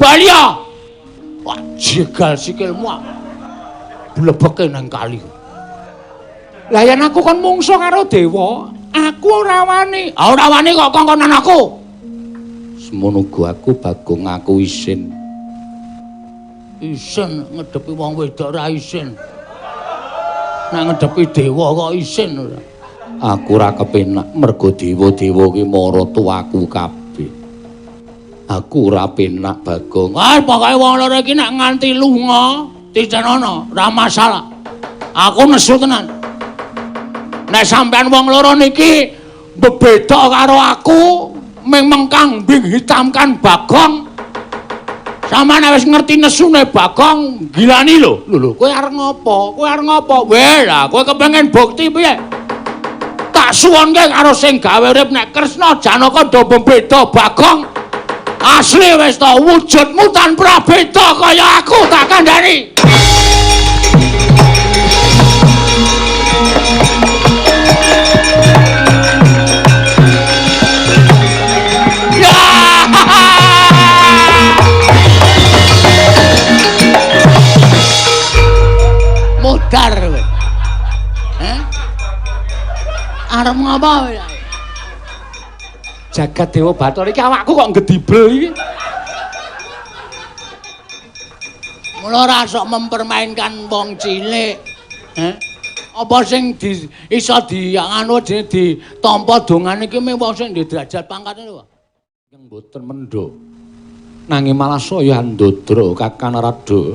Balya. Wah, jegal sikilmu. Blebeke nang kali. Lah yen aku kon mungsuh karo dewa, aku ora wani. Ah ora wani kok kongkonan aku. Semono uga aku Bagong aku isin. Isin ngedepi wong wedok ora isin. Nek ngedepi dewa kok isin ora. Aku ora kepenak mergo dewa-dewa ki mara tuaku kabeh. Aku ora penak Bagong. Ah pokoke wong loro iki nek nganti lunga titenono, ora masalah. Aku nesu tenan. Nek sampean wong loro niki bebeda karo aku, ming mengkang bing hitamkan Bagong. Sampeyan wis ngerti nesune Bagong, gilani lho. Lho lho, kowe arep ngopo? Kowe arep ngopo? Weh, lah kowe kepengin bukti piye? Tak suwunke karo sing gawe urip nek Kresna Janaka do bebeda Bagong. Asli wis to wujudmu tanpa beda kaya aku tak kandhani. Modar kowe. Heh? Arep ngopo kowe? Jagat Dewa Bathara iki awakku kok ngedibel iki. Mula ora sok mempermainkan wong cilik. Heh? Apa sing di, iso di anu jenenge ditampa dongane iki mung wong sing ndek derajat pangkate lho. Yang mboten mendho. Nanging malah saya ndodra Kakang Narada.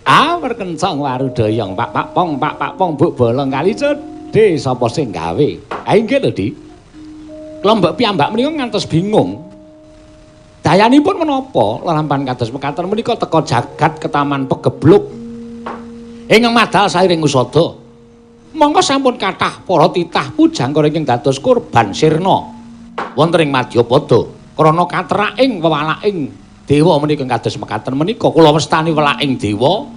Ah perkencang warudayang pak pak pong pak pak pong buk bolong kali cedhe sapa sing gawe. Ha inggih lho Di. Klombok piyambak menika ngantos bingung. Dayanipun menapa lelampahan kados mekaten menika teka jagat ketaman pegebluk ingkang madal sairing usada. Monggo sampun kathah para titah pujangkara ingkang dados korban sirna wonten ing Madyapada krana kateraking wewalaking dewa menika kados mekaten menika kula wastani welaking dewa.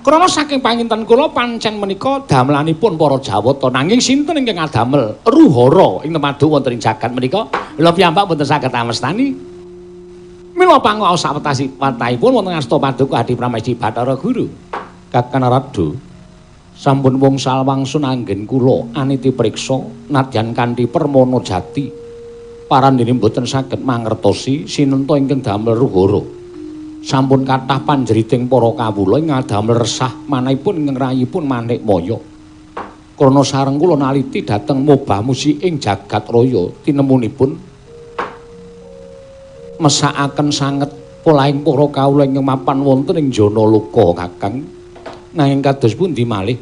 Krana saking panginten kula pancen menika damelanipun para Jawata nanging sinten ingkang ngadamel ruhara ing temaduk wonten ing jagat menika kula piyambak mboten saged amestani. Mila pangaos sawetasi watahipun wonten asta paduka Adi Pramesti Bathara Guru. Kakang Narada sampun wngsal wangsun anggen kula aniti priksa nadyan kanthi permana jati parandene mboten saged mangertosi sinenta ingkang damel ruhara. Sampun kathah panjeriting para kawula ing ngadamel resah manahipun ingkang rayipun Manikmaya. Krana sareng kula naliti dhateng mobah musiking jagat raya tinemunipun mesakaken sanget polahing para kawula ingkang mapan wonten ing Janaloka Kakang. Nanging kados pundi malih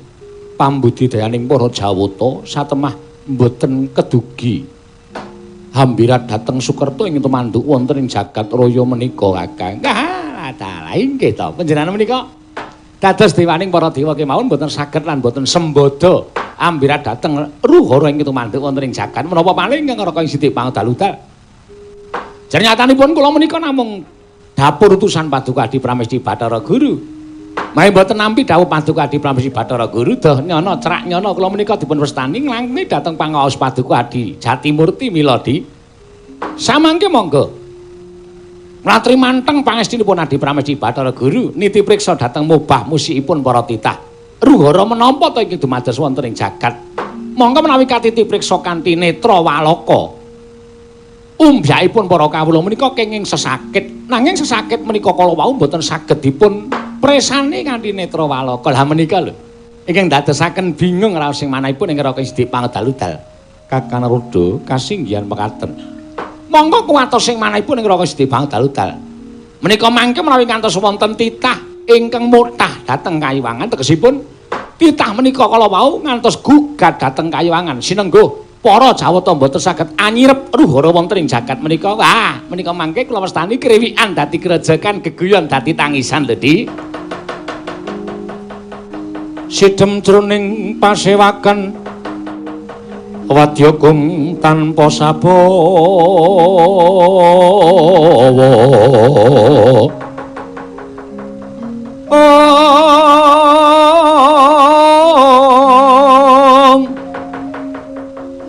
pambudidayaning para Jawata satemah mboten kedugi hambirat dhateng Sukerta ing tumanduk wonten ing jagat raya menika Kakang. Dalah inggih to panjenengan menika dados dewaning para dewa kemawon mboten saged lan mboten sembodo ambirat dhateng ruhara ing tumanduk wonten ing jagat menapa malih ingkang raka ing sithik pangdaludal. Jernyatanipun kula menika namung dapur utusan Paduka Adi Pramesti Bathara Guru. Mahe mboten nampi dawuh Paduka Adi Pramesti Bathara Guru doh nyono cerak nyono kula menika dipun wastani nglangkuni dhateng pangaos Paduka Adi Jatimurti Miladi. Samangke monggo mlatri manteng pangestinipun Adi Pramesti Bathara Guru niti priksa dhateng mobah musikipun para titah. Ruhara menapa ta iki dumados wonten ing jagat? Monggo menawi katiti priksa kanthi netra walaka. Umbyakipun para kawula menika kenging sesakit. Nanging sesakit menika kala wau mboten saged dipun presani kanthi netra walaka. Lah menika lho ingkang dadosaken bingung raos sing manahipun ing raka sithik pangdaludal. Kakang Narada kasinggihan mekaten. Monggo kuwatos sing manahipun ing raka sithik pangdaludal. Menika mangke menawi ngantos wonten titah ingkang motah dhateng kayiwangan tegesipun titah menika kala wau ngantos gugat dhateng kayiwangan sinengguh para Jawata mboten saged anyirep ruhara wonten ing jagat menika. Wah, menika mangke kula wastani kriwikan dadi grejekan geguyon dadi tangisan lho Di. Sidem jroning pasewakan wadya gung tanpa sabawa.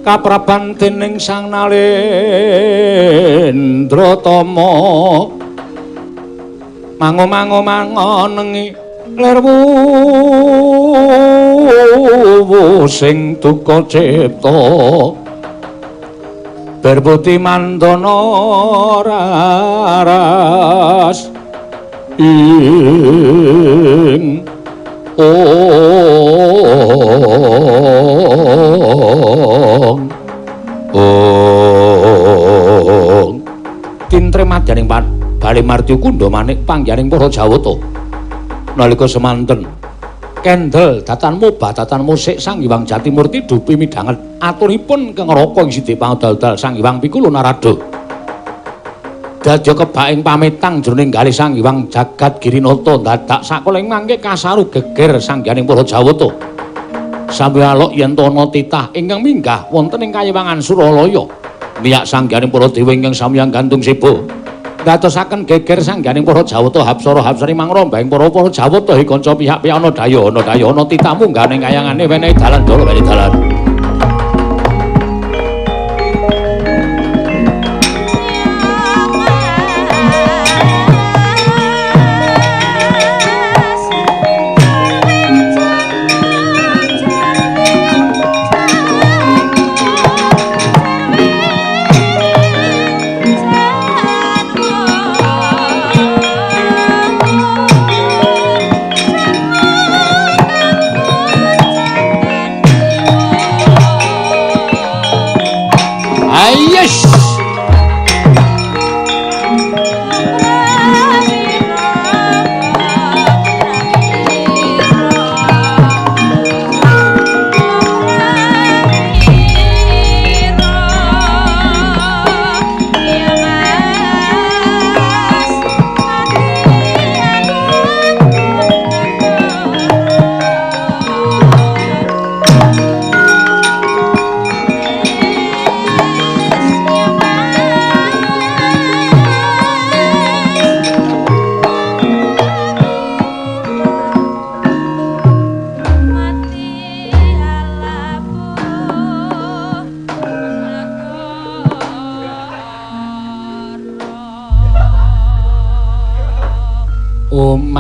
Kapraban dening Sang Nalendra Tama. Mango mango nengi lir wuwu sing duka cipta berbuti mandana raras ing ong ong tintre madyaning bale martya kundha manik panggihaning para Jawata nalika semanten kendel datan mobah datan musik Sang Hyang Jatimurti dupi midhanget aturipun kengraka ing sidi pangdal-dal Sang Hyang Pikula Narada dadya kebak ing pametang jroning galih Sang Hyang Jagat Girinata dadak sakoling mangke kasaru geger sangganing para Jawata sampe alok yen ana titah ingkang minggah wonten ing kayiwangan Suralaya miyak sangganing para dewa ingkang samyang gantung seba dadosaken geger sangganing para Jawata hapsara hapsari mangromba ing para Jawata he kanca pihak-pihak ana daya ana daya ana titah munggah ning kayangane wenehi dalan dala wenehi dalan.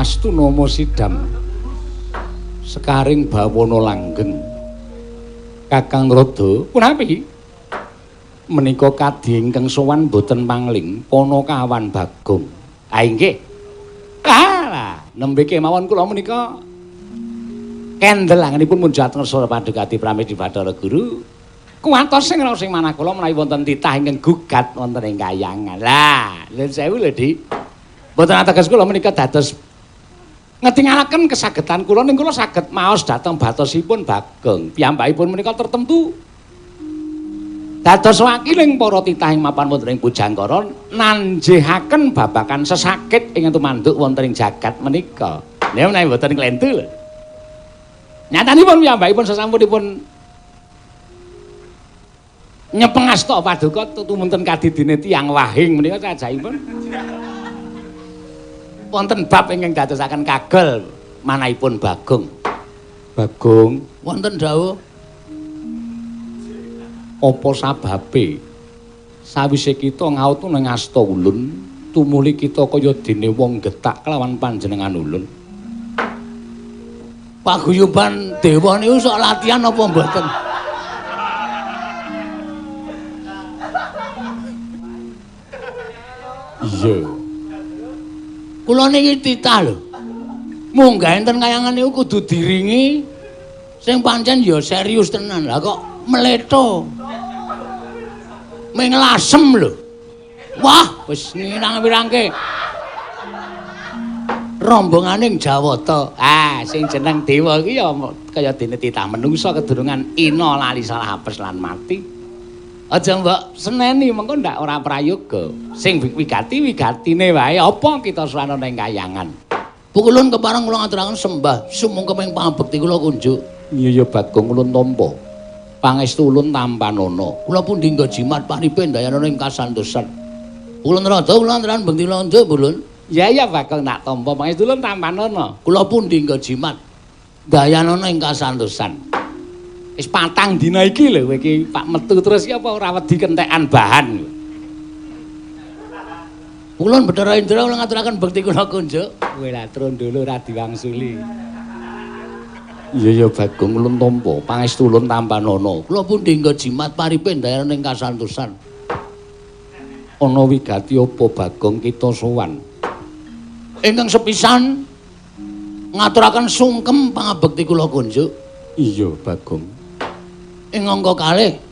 Mas Tunomo Sidam sekaring bawana langgeng Kakang Rada punapi menika kadhi ingkang sowan boten pangling Panakawan Bagong. Ah inggih. Alah nembe kemawon kula menika kendel angenipun munjat ngersa padhekati pramedi Bathara Guru kuwatos sing raos sing manah kula menawi wonten titah ingkang gugat wonten ing kayangan. Lah lha sewu lho Dik. Mboten ateges kula menika dados ngetingalaken kesagetan kula ning kula saged maos dhateng batosipun Bagong. Piyambakipun menika tertentu dados wakiling para titah ing mapan wonten ing Pujangkara nanjehaken babagan sesakit ing tumanduk wonten ing jagat menika. Nek menawi mboten klentu lho. Nyatanipun piyambakipun sasampunipun nyepengasta paduka tumunten kadidine tiyang wahing menika cacahipun wonten bab ingkang dadosaken kagel manahipun Bagong. Bagong wonten dawuh. Apa sababe sawise kita ngaut ning asta ulun tumuli kita kaya dene wong getak kelawan panjenengan ulun. Paguyuban dewa niku sok latihan apa mboten? Iya. Kula niki titah lho. Munggah enten kayangan niku kudu diringi sing pancen ya serius tenan. Lah kok mletho. Ming lasem lho. Wah, wis ngirang-wirangke. Rombonganing Jawata. Ah, sing jeneng dewa iki ya kaya dene titah menungsa kedurungan ina lali salah apes lan mati. Aja mbok seneni mengko ndak ora prayoga. Sing wigati wigatine wae apa kita suwana ning kayangan. Pukulun kepareng kula ngaturaken sembah sumungkem ing pangabekti kula kunjuk. Iya ya Bagong ulun tampa. Pangestu ulun tampanana. Kula pundi nggo jimat paripe ndayanana ing kasantosan. Ulun rada kula antran bekti londo pulun. Iya ya Bagong tak tampa pangestu ulun tampanana. Kula pundi nggo jimat ndayanana ing kasantosan. Wis patang dina iki lho kowe iki Pak metu terus iki apa ora wedi kentekan bahan. Pukulun Bathara Indra kula ngaturaken bekti kula kunjuk. Kowe lah trondolo ora diwangsuli. Iya ya Bagong ulun tampa, pangestu ulun tampanana. Kula pundi nggo jimat paripe ndayan ing kasantosan. Ana wigati apa Bagong kita sowan? Ingkang sepisan ngaturaken sungkem pangabekti kula kunjuk. Iya Bagong. Ing angka kalih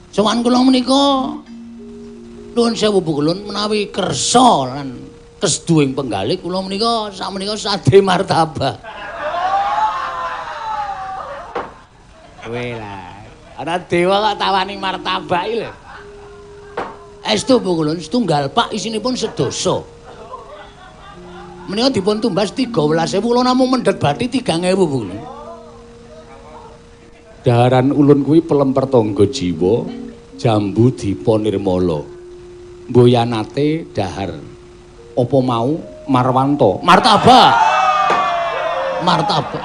sowan kula menika nuwun sewu pukulun menawi kersa lan kesduing penggalih kula menika sakmenika sade martabak. Kowe lah, ana dewa kok tawani martabak iki lho. Estu pukulun setunggal pak isinipun sedasa. Menika dipun tumbas 13.000 kula namung mendhet bathi 3.000 pukulun. Daharan ulun kuwi pelemper tangga jiwa, jambu dipa nirmala. Mboyanate dahar. Apa mau Marwanto? Martabak. Martabak.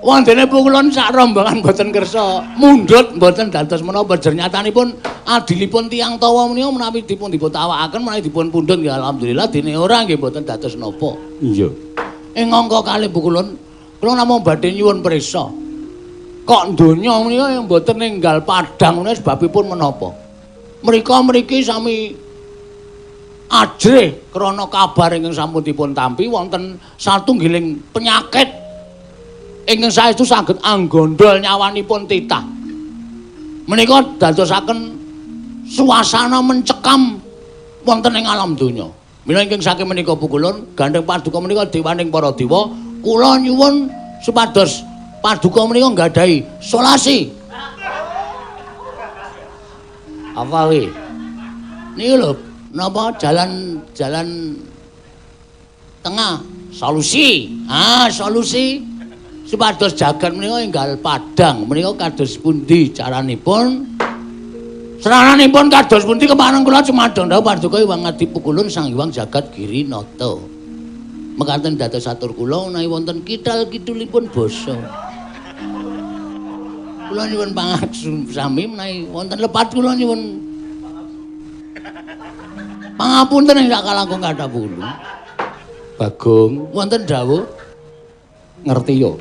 Wondene pukulun sak rombongan mboten kersa mundhut mboten dados menapa jernyatanipun adilipun tiyang tawa menika menawi dipun dipun tawakaken menawi dipun pundhut nggih alhamdulillah dene ora nggih mboten dados napa. Iya. Ing angka kalih pukulun kula namung badhe nyuwun prisa. Kok donya menika mboten ninggal padhang menika sebabipun menapa? Mrika mriki sami ajrih krana kabar ingkang sampun dipun tampi wonten satunggiling penyakit ingkang saestu saged anggondol nyawanipun titah. Menika dadosaken suasana mencekam wonten ing alam donya. Mila ingkang saking menika pukulun gandheng paduka menika dewaning para dewa, kula nyuwun supados paduka menika nggadahi solasi. Apa kuwi? Niku lho, napa jalan tengah solusi. Ah, solusi supados jagat menika enggal padhang menika kados pundi caranipun? Srananipun kados pundi kepareng kula cumadong dawuh paduka Hyang Adi Pukulun Sang Hyang Jagat Girinata. Mekaten dados atur kula menawi wonten kidal kidulipun basa. Kula nyuwun pangaksami menawi wonten lepat kula nyuwun pangapunten ing sak kalangkung kathah pukulun. Bagong wonten dawuh ngerti yo.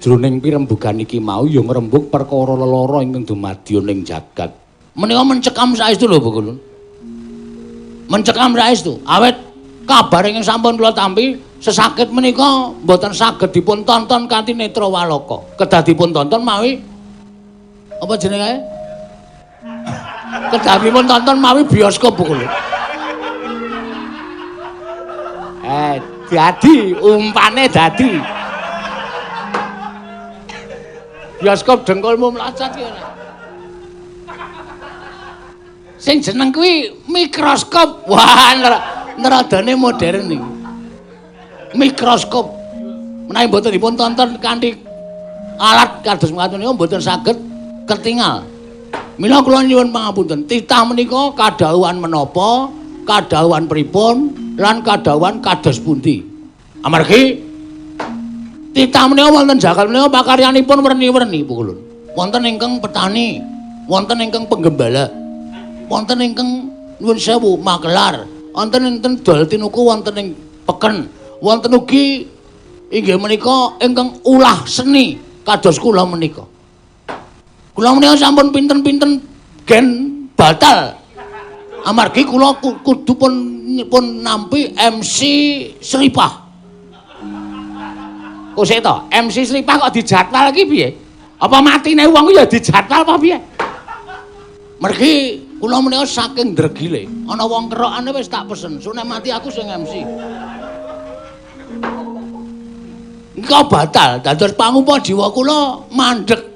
Jroning pirembugan iki mau ya ngrembug perkara lelara ingkang dumadya ning jagat. Menika mencekam saestu lho Pukulun. Mencekam saestu. Awit kabar ingkang sampun kula tampi sesakit menika mboten saged dipun tonton kanthi netra walaka. Kedah dipun tonton mawi apa jenenge? Kedah dipun tonton mawi bioskop Pukulun. Dadi umpane dadi. Bioskop dengkulmu mlocot ki ora. Sing jeneng kuwi mikroskop. Wah, neradane modern iki. Mikroskop. Menawi mboten dipun tonton kanthi alat kados mekaten niku mboten saged ketingal. Mila kula nyuwun pangapunten, titah menika kadhawuhan menapa, kadhawuhan pripun, lan kadhawuhan kados pundi. Amargi titah menika wonten jagat menika pakaryanipun werni-werni pukulun. Wonten ingkang petani, wonten ingkang penggembala, wonten ingkang nuwun sewu makelar, wonten enten dol tinuku wonten ing peken, wonten ugi inggih menika ingkang ulah seni kados kula menika. Kula menika sampun pinten-pinten gen batal. Amargi kula kudu pun nampi MC Sripah. Kok sik to, MC Sripah kok dijadwal iki piye? Apa matine wong ya dijadwal apa piye? Mergi kula menika saking dregile, ana wong kerokane wis tak pesen, sune mati aku sing MC. Engko batal, dados pangupa jiwa kula mandheg.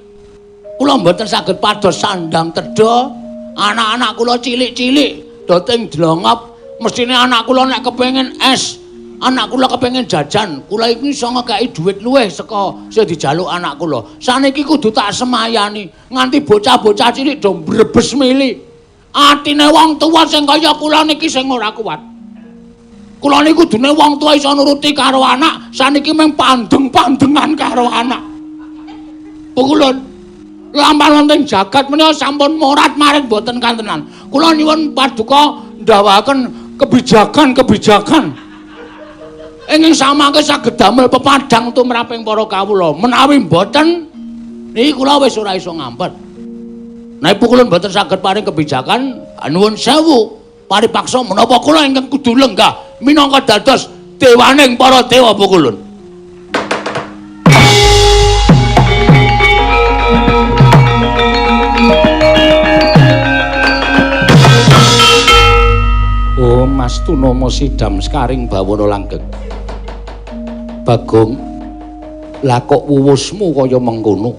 Kula mboten saged pados sandang tedha, anak-anak kula cilik-cilik doting dlongop, mestine anak kula nek kepengin es, anak kula kepengin jajan, kula iki iso ngekeki dhuwit luwih saka sing dijaluk anak kula. Saniki kudu tak semayani, nganti bocah-bocah cilik do mbrebes mili. Atine wong tuwa sing kaya kula niki sing ora kuat. Kula niku kudune wong tuwa iso nuruti karo anak, saniki mung pandeng-pandengan karo anak. Pukulun. Lampah wonten jagat menika sampun morat-marit mboten kantenan. Kula nyuwun paduka ndhawuhaken kebijakan-kebijakan ingkang samangke saged damel pepadhang tumraping para kawula. Menawi mboten niki kula wis ora iso ngampet. Nek kula mboten saged paring kebijakan, nuwun sewu, paripaksa menapa kula ingkang kudu lenggah minangka dados dewaning para dewa pukulun. Oh Mas Tunama sidam sekaring bawana langgeng. Bagong, lah kok wuwusmu kaya mengkono?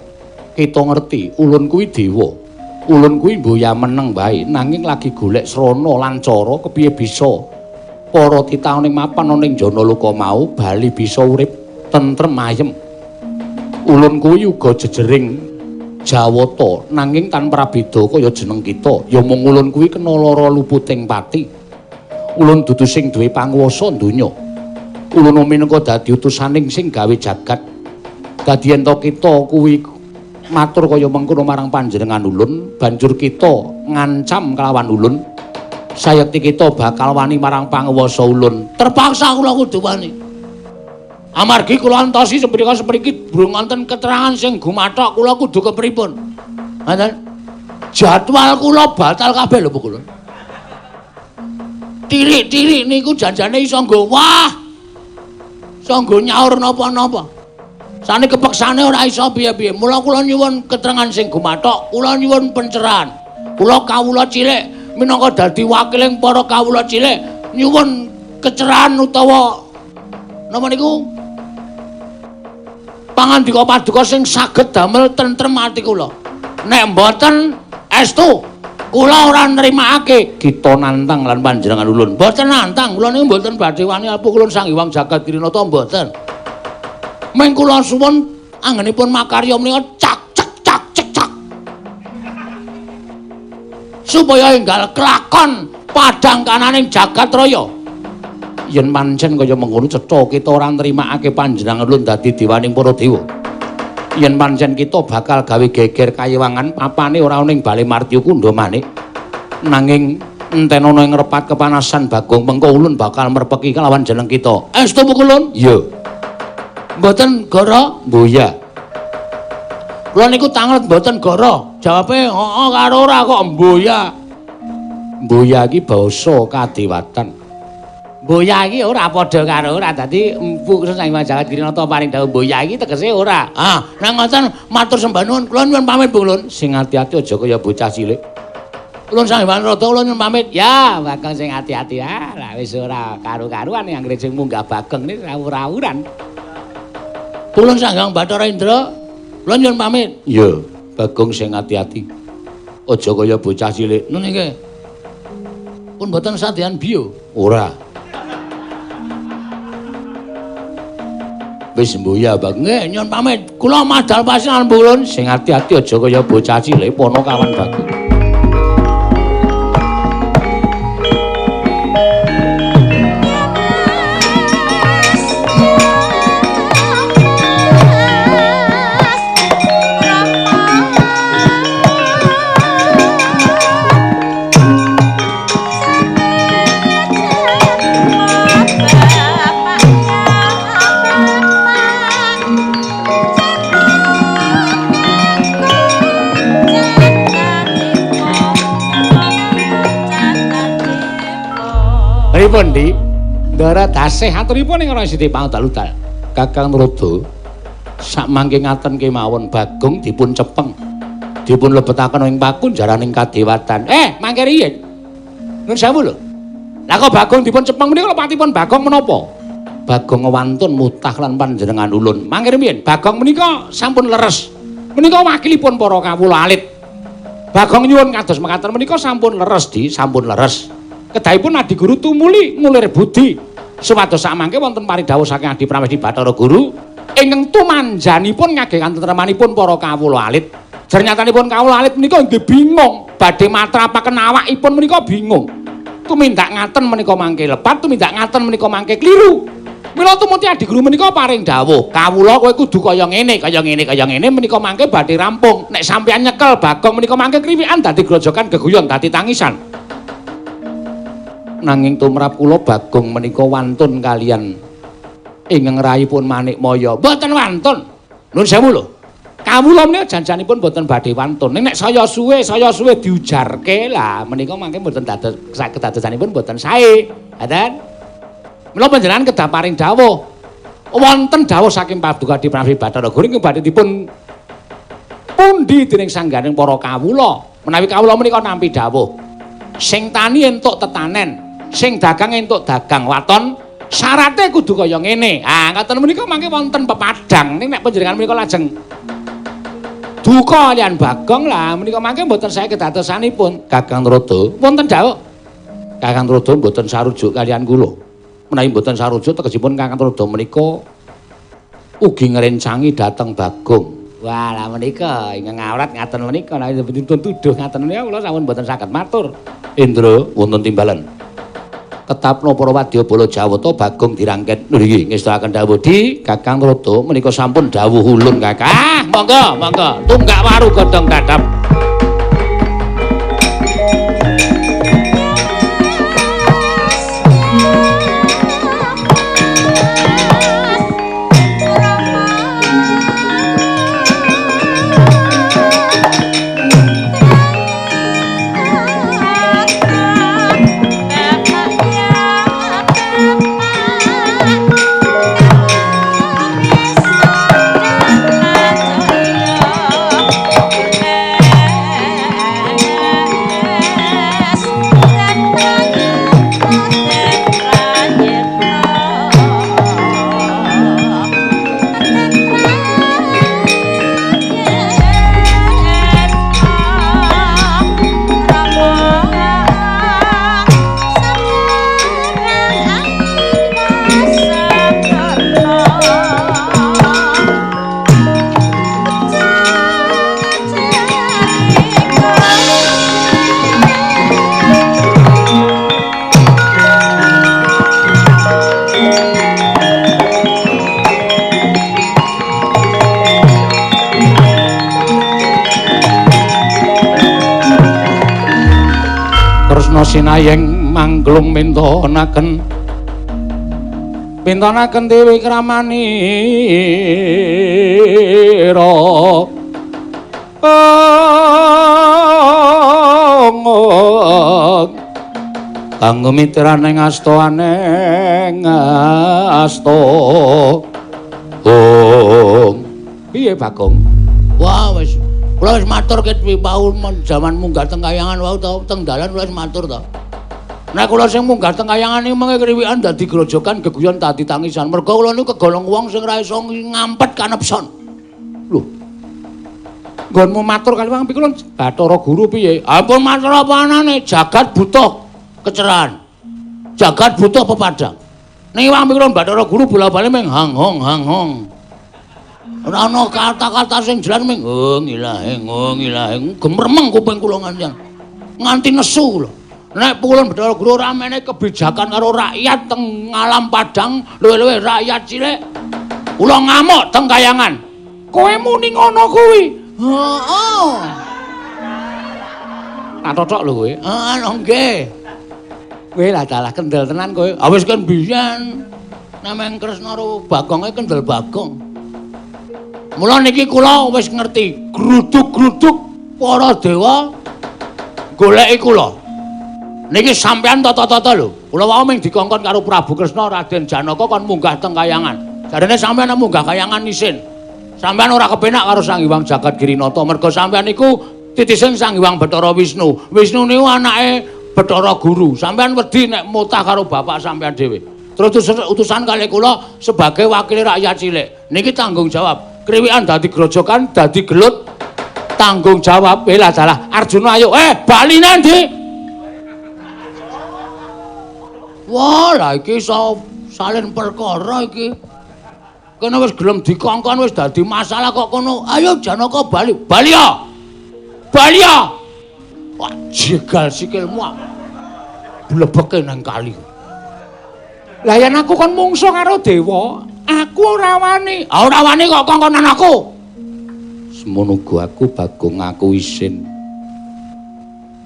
Kita ngerti ulun kuwi dewa. Ulun kuwi mboya meneng wae nanging lagi golek srana lan cara kepiye bisa para titah ning mapan ana ing Janaloka mau bali bisa urip tentrem ayem. Ulun kuwi uga jejering Jawata nanging tanpa prabeda kaya jeneng kita, ya mung ulun kuwi kena lara luputing pati. Ulun dudu sing duwe panguwasa donya. Ulun minangka dadi utusaning sing gawe jagat. Dadi yen to kita kuwi matur kaya mengkono marang panjenengan ulun, banjur kita ngancam kelawan ulun, sayekti kita bakal wani marang panguwasa ulun. Terpaksa kula kudu wani. Amargi kula antosi seprika-sepriki durung wonten keterangan sing gumathok, kula kudu kepripun. Ngoten. Jadwal kula batal kabeh lho kula. Tirik-tirik niku janjane iso nggo wah. Iso nggo nyaur napa-napa. Sane kepeksane ora iso piye-piye. Mula kula nyuwun keterangan sing gumathok, kula nyuwun pencerahan. Kula kawula cilik minangka dadi wakiling para kawula cilik nyuwun kecerahan utawa napa niku pangandika paduka sing saged damel tentrem ati kula. Nek mboten estu kula ora nrimakake. Kita nantang lan panjenengan ulun. Mboten nantang, kula niku mboten badhe wani apa kula Sang Hyang Jagat Girinata mboten. Ming kula suwun anggenipun makarya menika cak cek cak cek cak. Supaya enggal kelakon padhang kananing jagat raya. Yen pancen kaya mengkono cetha kita ora nrimakake panjenengan ulun dadi dewaning para dewa. Yen pancen kita bakal gawe geger kayewangan papane ora ana ing Bale Martya Kundha manik. Nanging enten ana ing repat kepanasan Bagong mengko ulun bakal merpeki kelawan jeneng kita. Estu pukulun? Iya. Mboten goro? Mboya. Kula niku tanglet mboten goro. Jawabe heeh karo ora kok mboya. Mboya iki basa kadewatan. Mboya iki ora padha karo ora. Dadi empu Sang Hyang Jagat Girinata paring dawuh mboya iki tegese ora. Ah, nek ngoten matur sembah nuwun, kula nyuwun pamit Bu Ulun. Sing ati-ati aja kaya bocah cilik. Ulun Sang Hyang Rada kula nyuwun pamit. Ya, Bagong sing ati-ati ah. Lah wis ora karu-karuan anggere sing munggah Bagong niki rawur-rawuran. Ulun Sang Hyang Bathara Indra, kula nyuwun pamit. Iya, Bagong sing ati-ati. Aja kaya bocah cilik. Nun iki. Pun mboten sadean bio. Ora. Wis mboya, Bagong. Nggih, nyuwun pamit. Kula madal pasinan Ulun. Sing ati-ati aja kaya bocah cilik pono kawan Bagong. Pripun, Dik? Ndara dasih aturipun ing Rasi Pangdaludal. Kakang Narada sakmangke ngaten kemawon Bagong dipun cepeng. Dipun lebetaken ing pakunjaraning kadewatan. Mangke riyin. Nuwun sewu lho. Lah kok Bagong dipun cepeng menika lepatipun Bagong menapa? Bagong wantun mutah lan panjenengan ulun. Mangke riyin Bagong menika sampun leres. Menika wakilipun para kawula alit. Bagong nyuwun kados mekaten menika sampun leres, Di, sampun leres. Kedahipun Adi Guru tumuli ngulir budi supados samangke wonten paridhawuh saking Adi Pramesti Bathara Guru ingkang tumanjanipun ngagem katentremanipun para kawula alit. Jernyatanipun kawula alit menika nggih bingung, badhe matrapaken awakipun menika bingung. Tumindak ngaten menika mangke lepat, tumindak ngaten menika mangke kliru. Mila tumuti adiguru menika paring dawuh, kawula kowe kudu kaya ngene, kaya ngene, kaya ngene menika mangke badhe rampung. Nek sampeyan nyekel Bagong menika mangke kriwikan dadi grojogan geguyon dadi tangisan. Nanging tumrap kula Bagong menika wantun kaliyan ingkang rayipun Manikmaya. Mboten wantun. Nuwun sewu lho. Kawula menika janjanipun mboten badhe wantun. Ning nek saya suwe diujarke lah menika mangke mboten dados kedadosanipun mboten sae. Ngaten. Mila panjenengan kedah paring dawuh. Wonten dawuh saking Paduka Prabi Bathara Guru ingkang badhe dipun pundi dening sangganing para kawula. Menawi kawula menika nampi dawuh. Sing tani entuk tetanen, sing dagang entuk dagang waton, syarate kudu kaya ngene. Ah, ngaten menika mangke wonten pepadang. Ning nek panjenengan menika lajeng duka kaliyan Bagong lah menika mangke mboten sae kedadosanipun. Kakang Trada, wonten dawuh. Kakang Trada mboten sarujuk kaliyan kula. Menawi mboten sarujuk tegesipun Kakang Trada menika ugi ngrencangi dhateng Bagong. Wah, lah menika ingkang awrat ngaten menika nek dipun tuduh ngaten menika kula sampun mboten saged matur. Indra wonten timbalan. Tetapno para wadyabala Jawata Bagong dirangket. Nggih, ngestakaken dawuh di Kakang Trada menika sampun dawuh ulun Kakang. Ah, monggo, monggo. Tunggak waru godhong dadap. Sinayeng mangglung mintonaken mintonaken dewi kramanira kanggo mitrane asta aneng asta. Piye Bagong? Wah wis kula wis matur ket wau jaman munggah teng kayangan wau to, teng dalan kula wis matur to. Nek kula sing munggah teng kayangan iki mengke kriwikan dadi grojogan geguyon dadi tangisan. Mergo kula niku kegolong wong sing ra iso ngampet kanepson. Lho. Nggonmu matur kali wong kula Bathara Guru piye? Ampun matur apa anane, jagat butuh kecerahan. Jagat butuh pepadang. Ning wong kula Bathara Guru bola-bali mung hang hong hang hong. Ora ana kata-kata sing jelas ming ngilahing ngilahing gemermeng kuping kula nganti nesu kula. Nek kula Bathara Guru ora menehi kebijakan karo rakyat teng alam padang, luwih-luwih rakyat cilik, kula ngamuk teng kayangan. Kowe muni ngono kuwi? Heeh. Tak totok lho kowe. Heeh, nggih. Kowe lah dalah kendel tenan kowe. Ah wis kan biyen nameng Kresna karo Bagonge kendel Bagong. Mula niki kula wis ngerti gruduk-gruduk para dewa goleki kula. Niki sampean tata-tata lho. Kula wau mung dikongkon karo Prabu Kresna Raden Janaka kon munggah teng kayangan. Jarene sampean munggah kayangan isin. Sampean ora kepenak karo Sang Hyang Jagat Girinata mergo sampean niku titisan Sang Hyang Bathara Wisnu. Wisnu niku anake Bathara Guru. Sampean wedi nek mutah karo bapak sampean dhewe. Terus utusan kalih kula sebagai wakil rakyat cilik. Niki tanggung jawab. Kriwikan dadi grojokan, dadi gelut, tanggung jawab. Lah salah. Arjuna ayo, bali nandi. Wah, lah iki iso salin perkara iki. Kene wis gelem dikongkon wis dadi masalah kok kono. Ayo Janaka bali. Bali ya. Bali ya. Wah, jegal sikilmu. Blebeke nang kali. Lah yen aku kon mungsuh karo dewa, aku ora wani. Ah ora wani kok kongkonan aku. Semono uga aku Bagong aku isin.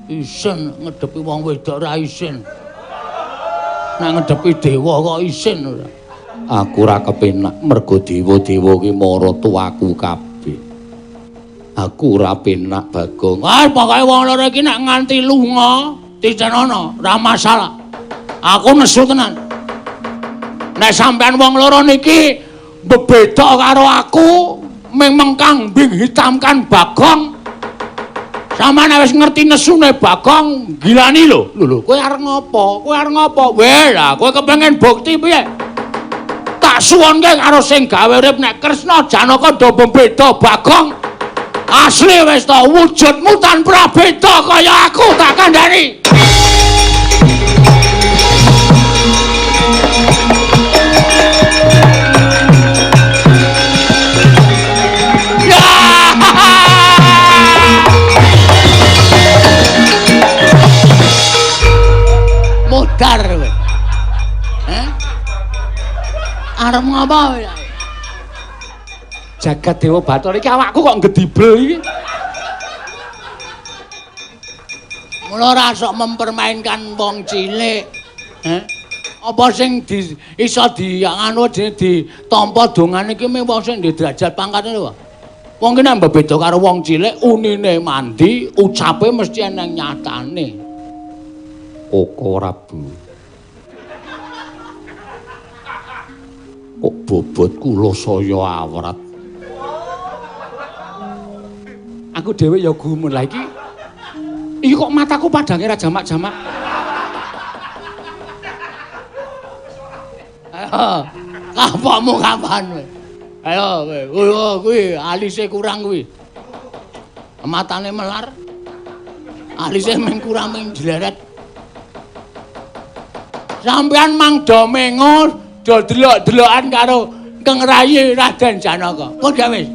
Isin ngedepi wong wedok ora isin. Nek ngedepi dewa kok isin ora. Aku ora kepenak mergo dewa-dewa ki maratuwaku kabeh. Aku ora penak Bagong. Ah pokoke wong loro iki nek nganti lunga titenono ora masalah. Aku nesu tenan. Nek sampean wong loro niki bebeda karo aku, ming mengkambing hitamkan Bagong. Sampeyan wis ngerti nesune Bagong, gilani lho. Lho lho, kowe arep ngopo? Kowe arep ngopo? Weh, lah kowe kepengin bukti piye? Tak suwunke karo sing gawe urip nek Kresna Janaka do bebeda Bagong. Asli wis to wujudmu tan prabeda kaya aku tak kandhani. Modar kowe. Heh? Arep ngapa kowe? Jagat Dewa Bathara iki awakku kok ngedibel iki. Mula ora sok mempermainkan wong cilik. Heh? Apa sing di, iso di anu ditampa dongane iki mung wong sing ndek derajat pangkate lho. Wong ki nek bebeda karo wong cilik unine mandi, ucape mesti eneng nyatane. Koko Prabu. Kok bobot kula saya awrat. Aku dhewe ya gumun lah iki. Iki kok mataku padhange ra jamak-jamak. Ayo, kapokmu kapan kowe? Ayo kowe, kuwi alise kurang kuwi. Matane melar. Alise mung kurang mung jleret. Sampeyan mang do mengo do delok-delokan karo Kang Rayi Raden Janaka. Kok gak wis?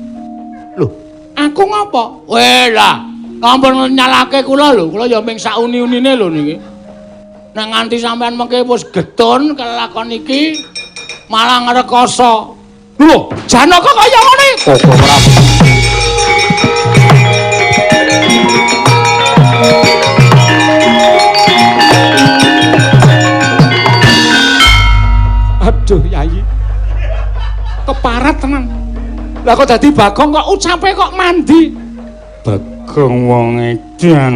Lho, aku ngopo? Weh lah, ampun nyalake kula lho, kula ya ming sauni-unine lho niki. Nek nganti sampeyan mengke wis getun kelakon iki malah ngrekoso. Lho, Janaka kaya ngene. Koko Prabu. Aduh, Yayi. Keparat tenan. Lah kok dadi Bagong kok ucape kok mandi. Bagong wong edan.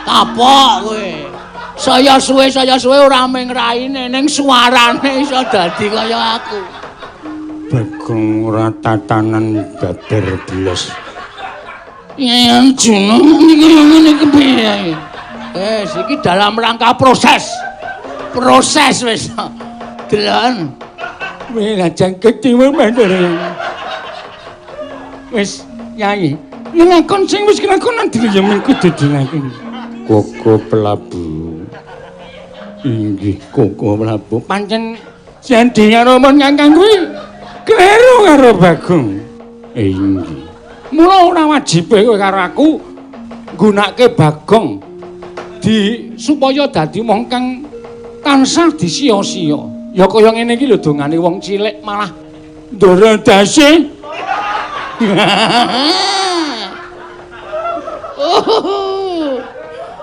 Kapok kowe. Saya suwe ora mung raine ning suarane iso dadi kaya aku. Bagong ora tatanan babar blas. Yen jeneng iki ngene iki piye? Wis iki dalam rangka proses. Proses wis. Delon. Wis lajeng keciwa mandor. Wis Yai, nglakon sing wis kelakon dhewe ya mung kudu dilakoni. Koko Prabu. Inggih Koko Prabu. Pancen sendi karo mon kakang kuwi kleru karo Bagong. Inggih. Mula ora wajibe kowe karo aku nggunakake Bagong di supaya dadi wong kang tansah disia-sia. Ya kaya ngene iki lho dongane wong cilik malah ndoro dase.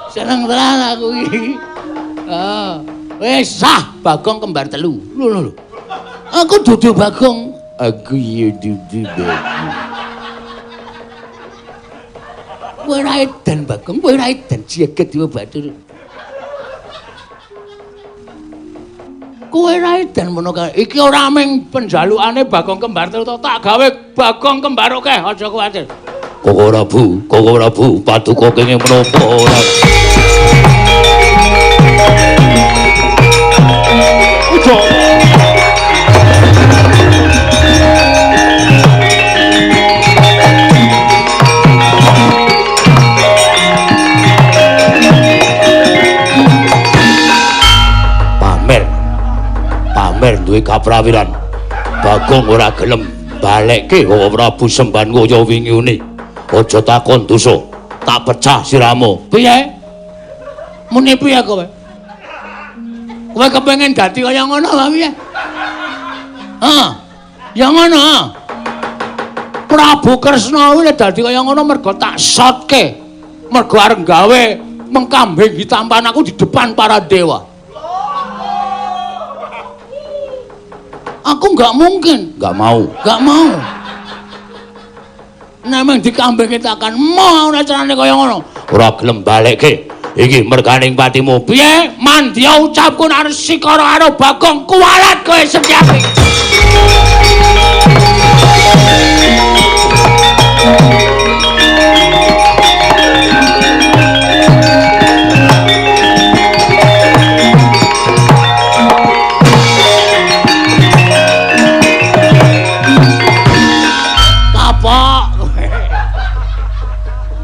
Seneng tenan aku iki. Wis sah Bagong kembar telu. Lho lho lho. Aku dudu Bagong. Aku ya dudu Bagong. Kowe ora edan Bagong, kowe ora edan jagat Dewa Bathara. Kowe ora edan mono kae. Iki ora mung penjalukane Bagong kembar telu to, tak gawe Bagong kembar akeh, aja kuwatir. Koko Prabu, Koko Prabu, paduka kenging menapa ora? Udo. Pamer. Pamer duwe kaprawiran. Bagong ora gelem balekke Koko Prabu semban kaya wingi une. Aja takon dosa, tak pecah siramu. Piye? Muni piye kowe? Kowe kepengin dadi kaya ngono apa piye? Hah. Ya ngono. Prabu Kresna kuwi dadi kaya ngono mergo tak shotke. Mergo arep gawe mengkambing hitampan aku di depan para dewa. Aku nggak mungkin, nggak mau, nggak mau. Nameng dikambing kitakan mau ora carane kaya ngono. Ora gelem balekke. Iki merganing patimu. Piye? Mandya ucapku nek sikara karo Bagong kuwalat kowe Setyaki.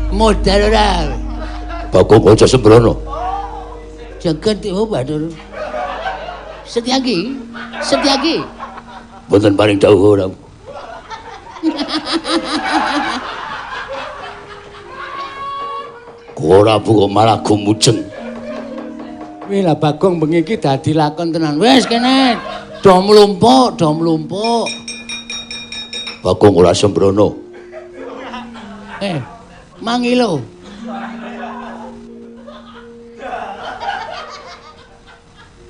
Modal ora. Bagong aja sembrono. Jagat dewa Bathara. Setyaki, Setyaki. Mboten paring dawuh ora. Ora kok malah gumujeng. Wih lah Bagong bengi iki dadi lakon tenan. Wis kene do mlumpuk, do mlumpuk. Bagong ora sembrono. Mangilo.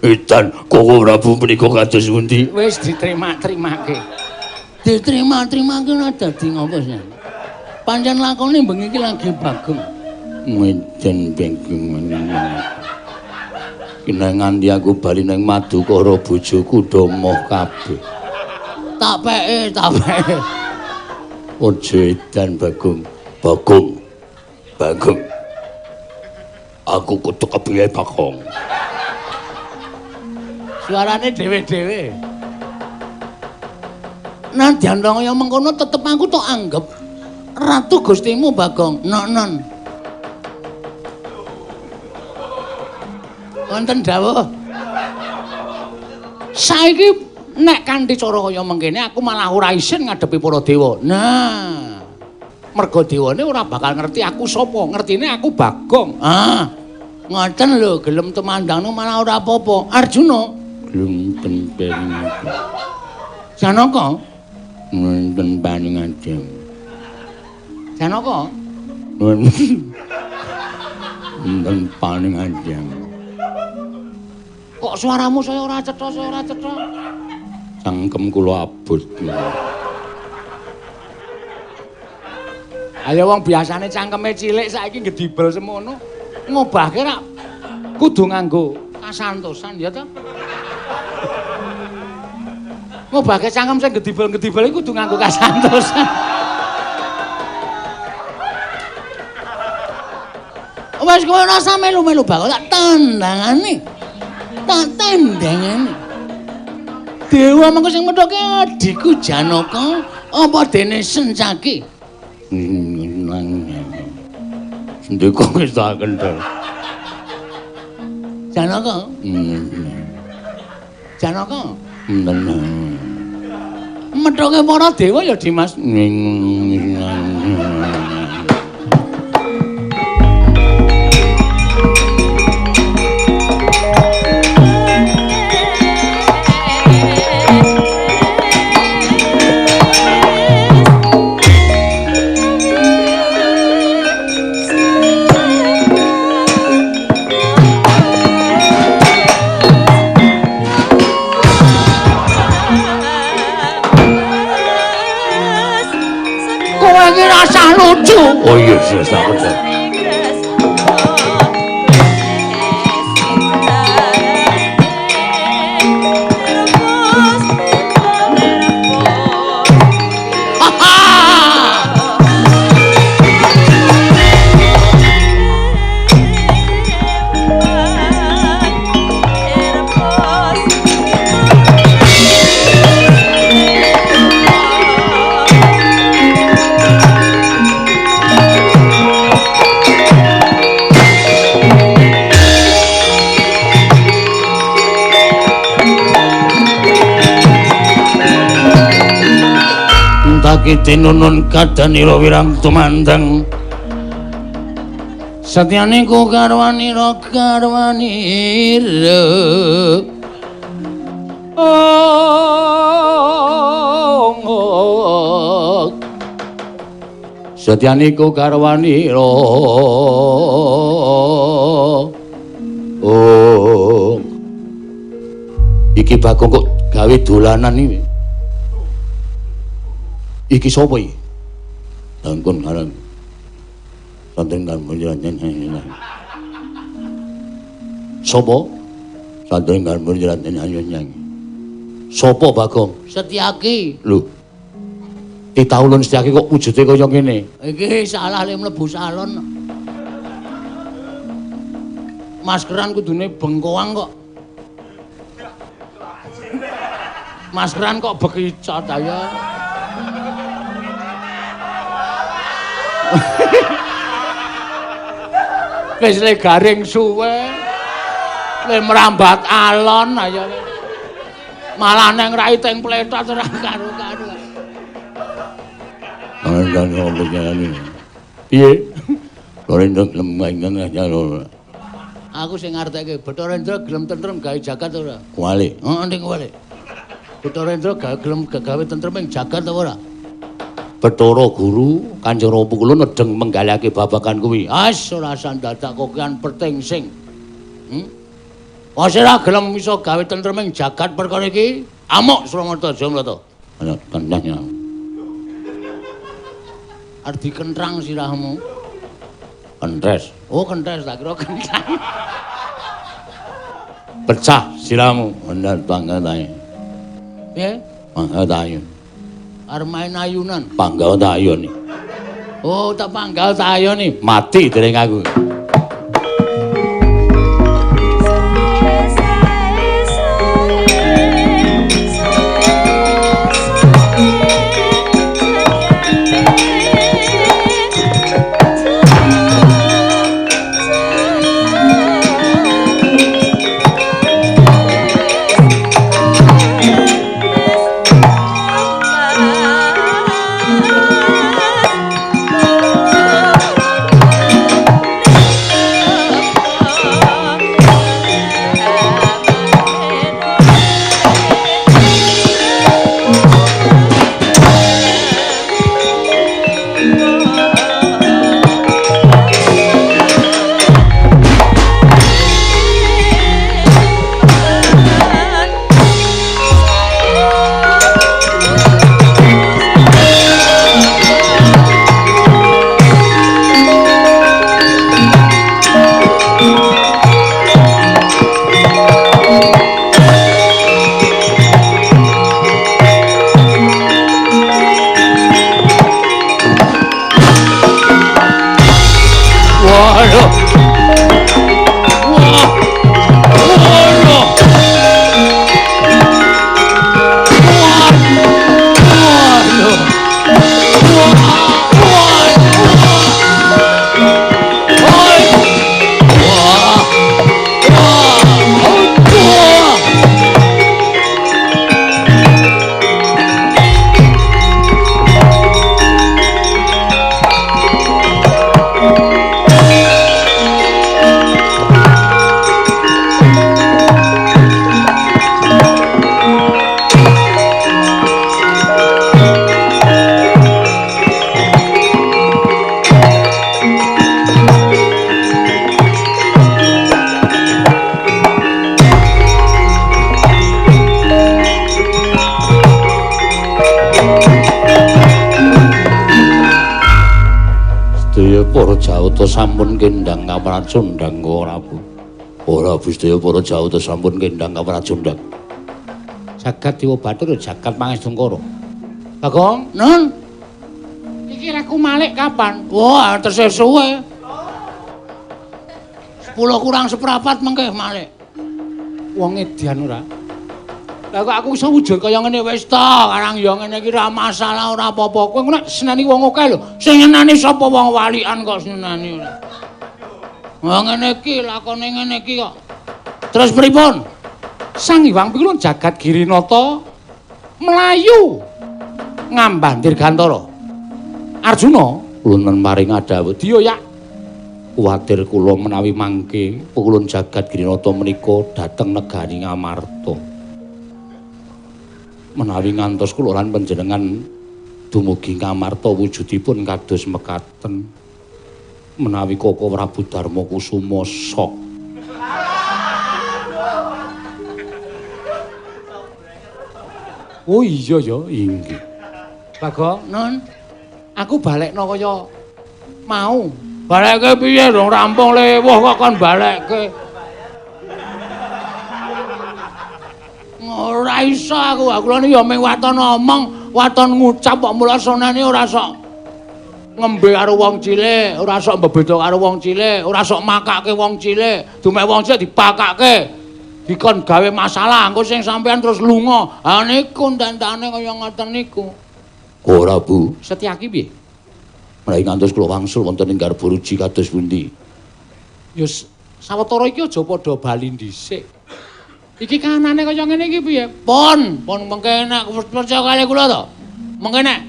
Edan Koko Prabu menika kados pundi? Wis diterima-terimake. Diterima-terimake ora dadi ngopo sih. Pancen lakone bengi iki lagi Bagong. Edan Bagong. Kena nganti aku bali nang Madukara bojoku do moh kabeh. Tak peke, tak peke. Aja edan Bagong. Bagong. Bagong. Aku kudu kepiye Bagong? Suarane dhewe-dhewe. Nadyan kaya mengkono tetep aku tok anggep ratu Gustimu Bagong. Non-non. Wonten dawuh. Saiki nek kanthi cara kaya mengkene aku malah ora isin ngadepi para dewa. Nah, merga dewane ora bakal ngerti aku sapa, ngertine aku Bagong. Ah, ngoten lho, gelem tumandang malah ora apa-apa. Arjuna gelem penting. Janaka wonten paningadem. Janaka wonten paningadem. Kok suaramu saya ora cetha, saya ora cetha. Cangkem kula abot. Ayo wong biasane cangkeme cilik saiki gedibel semono. Ngobahke rak kudu nganggo kasantosan ya ta? Ngobahke cangkem sing gedibel-gedibel iku kudu nganggo kasantosan. Wes kowe ora usah melu-melu bakal tak tandangane. Tak tandangane. Dewa mengko sing methoke adhiku Janaka apa dene Sencaki? Sendika wis tak kendel. Janaka. Janaka. Methoke para dewa ya Dimas. Lucu. Oh iya, iya, tak. Tinunun kadanira wirang tumandang Setyane ku garwanira garwanira. Oh. Setyane ku garwanira. Oh. Iki Bagong kok gawe dolanan iki. Iki sapa iki? Dangkon karang. Santren kan munjiran. Sapa? Santren kan munjiran. Sapa Bagong? Setyaki. Lho. Titah ulun Setyaki kok wujude kaya ngene? Iki salah le mlebu salon. Maskeran kudune bengkoang kok. Maskeran kok bekicot ayo. Wis le garing suwe. Le merambat alon ayo. Malah neng rai teng pletot ora karu-karu. Piye? Aku sing ngarteke Bathara Indra gelem tentrem gawe jagat ora? Kuwalik. Heeh, ning kuwalik. Bathara Indra gawe gelem gawe tentrem ing jagat apa ora? Bathara Guru Kanjeng Rama kula nedeng menggalihake babagan kuwi. As ora sandadak kokean perting sing. Wis ora gelem iso gawe tentrem ing jagat perkara iki, amuk Suramarta Jamlata. Ana kandhane. Arep dikentrang sirahmu. Kentes. Oh, kentes tak kira kentrang. Pecah sirahmu. Bener banget ae. Piye? Panggal tayun. Arep main ayunan. Panggal tayun. Oh, tak panggal tayun nih. Mati dereng aku. Para Jawata sampun kendang kapracondang Prabu. Ora sedaya para Jawata sampun kendang kapracondang. Jagat Dewa Bathara jagat Pangestungkara. Bagong, Nun. Iki aku malik kapan? Wah, tesih suwe. 10 kurang seprapat mengke malik. Wong edian ora? Lah kok aku iso wujud kaya ngene wis ta, karang ya ngene iki ora masalah ora apa-apa. Kowe nek seneni wong akeh lho. Sing nyeneni sapa wong walian kok seneni ora. Wah ngene iki lakone ngene iki kok. Terus pripun? Sang Hyang Pikulun jagat Girinata mlayu ngambah Dirgantara. Arjuna wonten maring adhawuh diya yak. Kuwatir kula menawi mangke pukulun jagat Girinata menika dhateng negari Ngamarta. Menawi ngantos kula lan panjenengan dumugi Ngamarta wujudipun kados mekaten. Menawi Koko Prabu Darma Kusuma sok. Oh iya ya, inggih. Bagong, Nun, aku balekno kaya mau. Balekke piye dong rampung lewuh kok kon balekke. Ora iso aku, kula niki ya mung waton omong, waton ngucap kok mula sonane ora sok ngembe karo wong cilik, ora sok mbebeda karo wong cilik, ora sok makake wong cilik, dumek wong cilik dipakake. Dikon gawe masalah, engko sing sampean terus lunga. Ha niku ententane kaya ngoten niku. Ora, Bu. Setyaki piye? Menawi ngantos kula wangsul wonten ing Garbaruji kados pundi? Ya sawetara iki aja padha bali dhisik. Iki kahanane kaya ngene iki piye? Pun, pun mengke nek percaya kali kula to. Mengke nek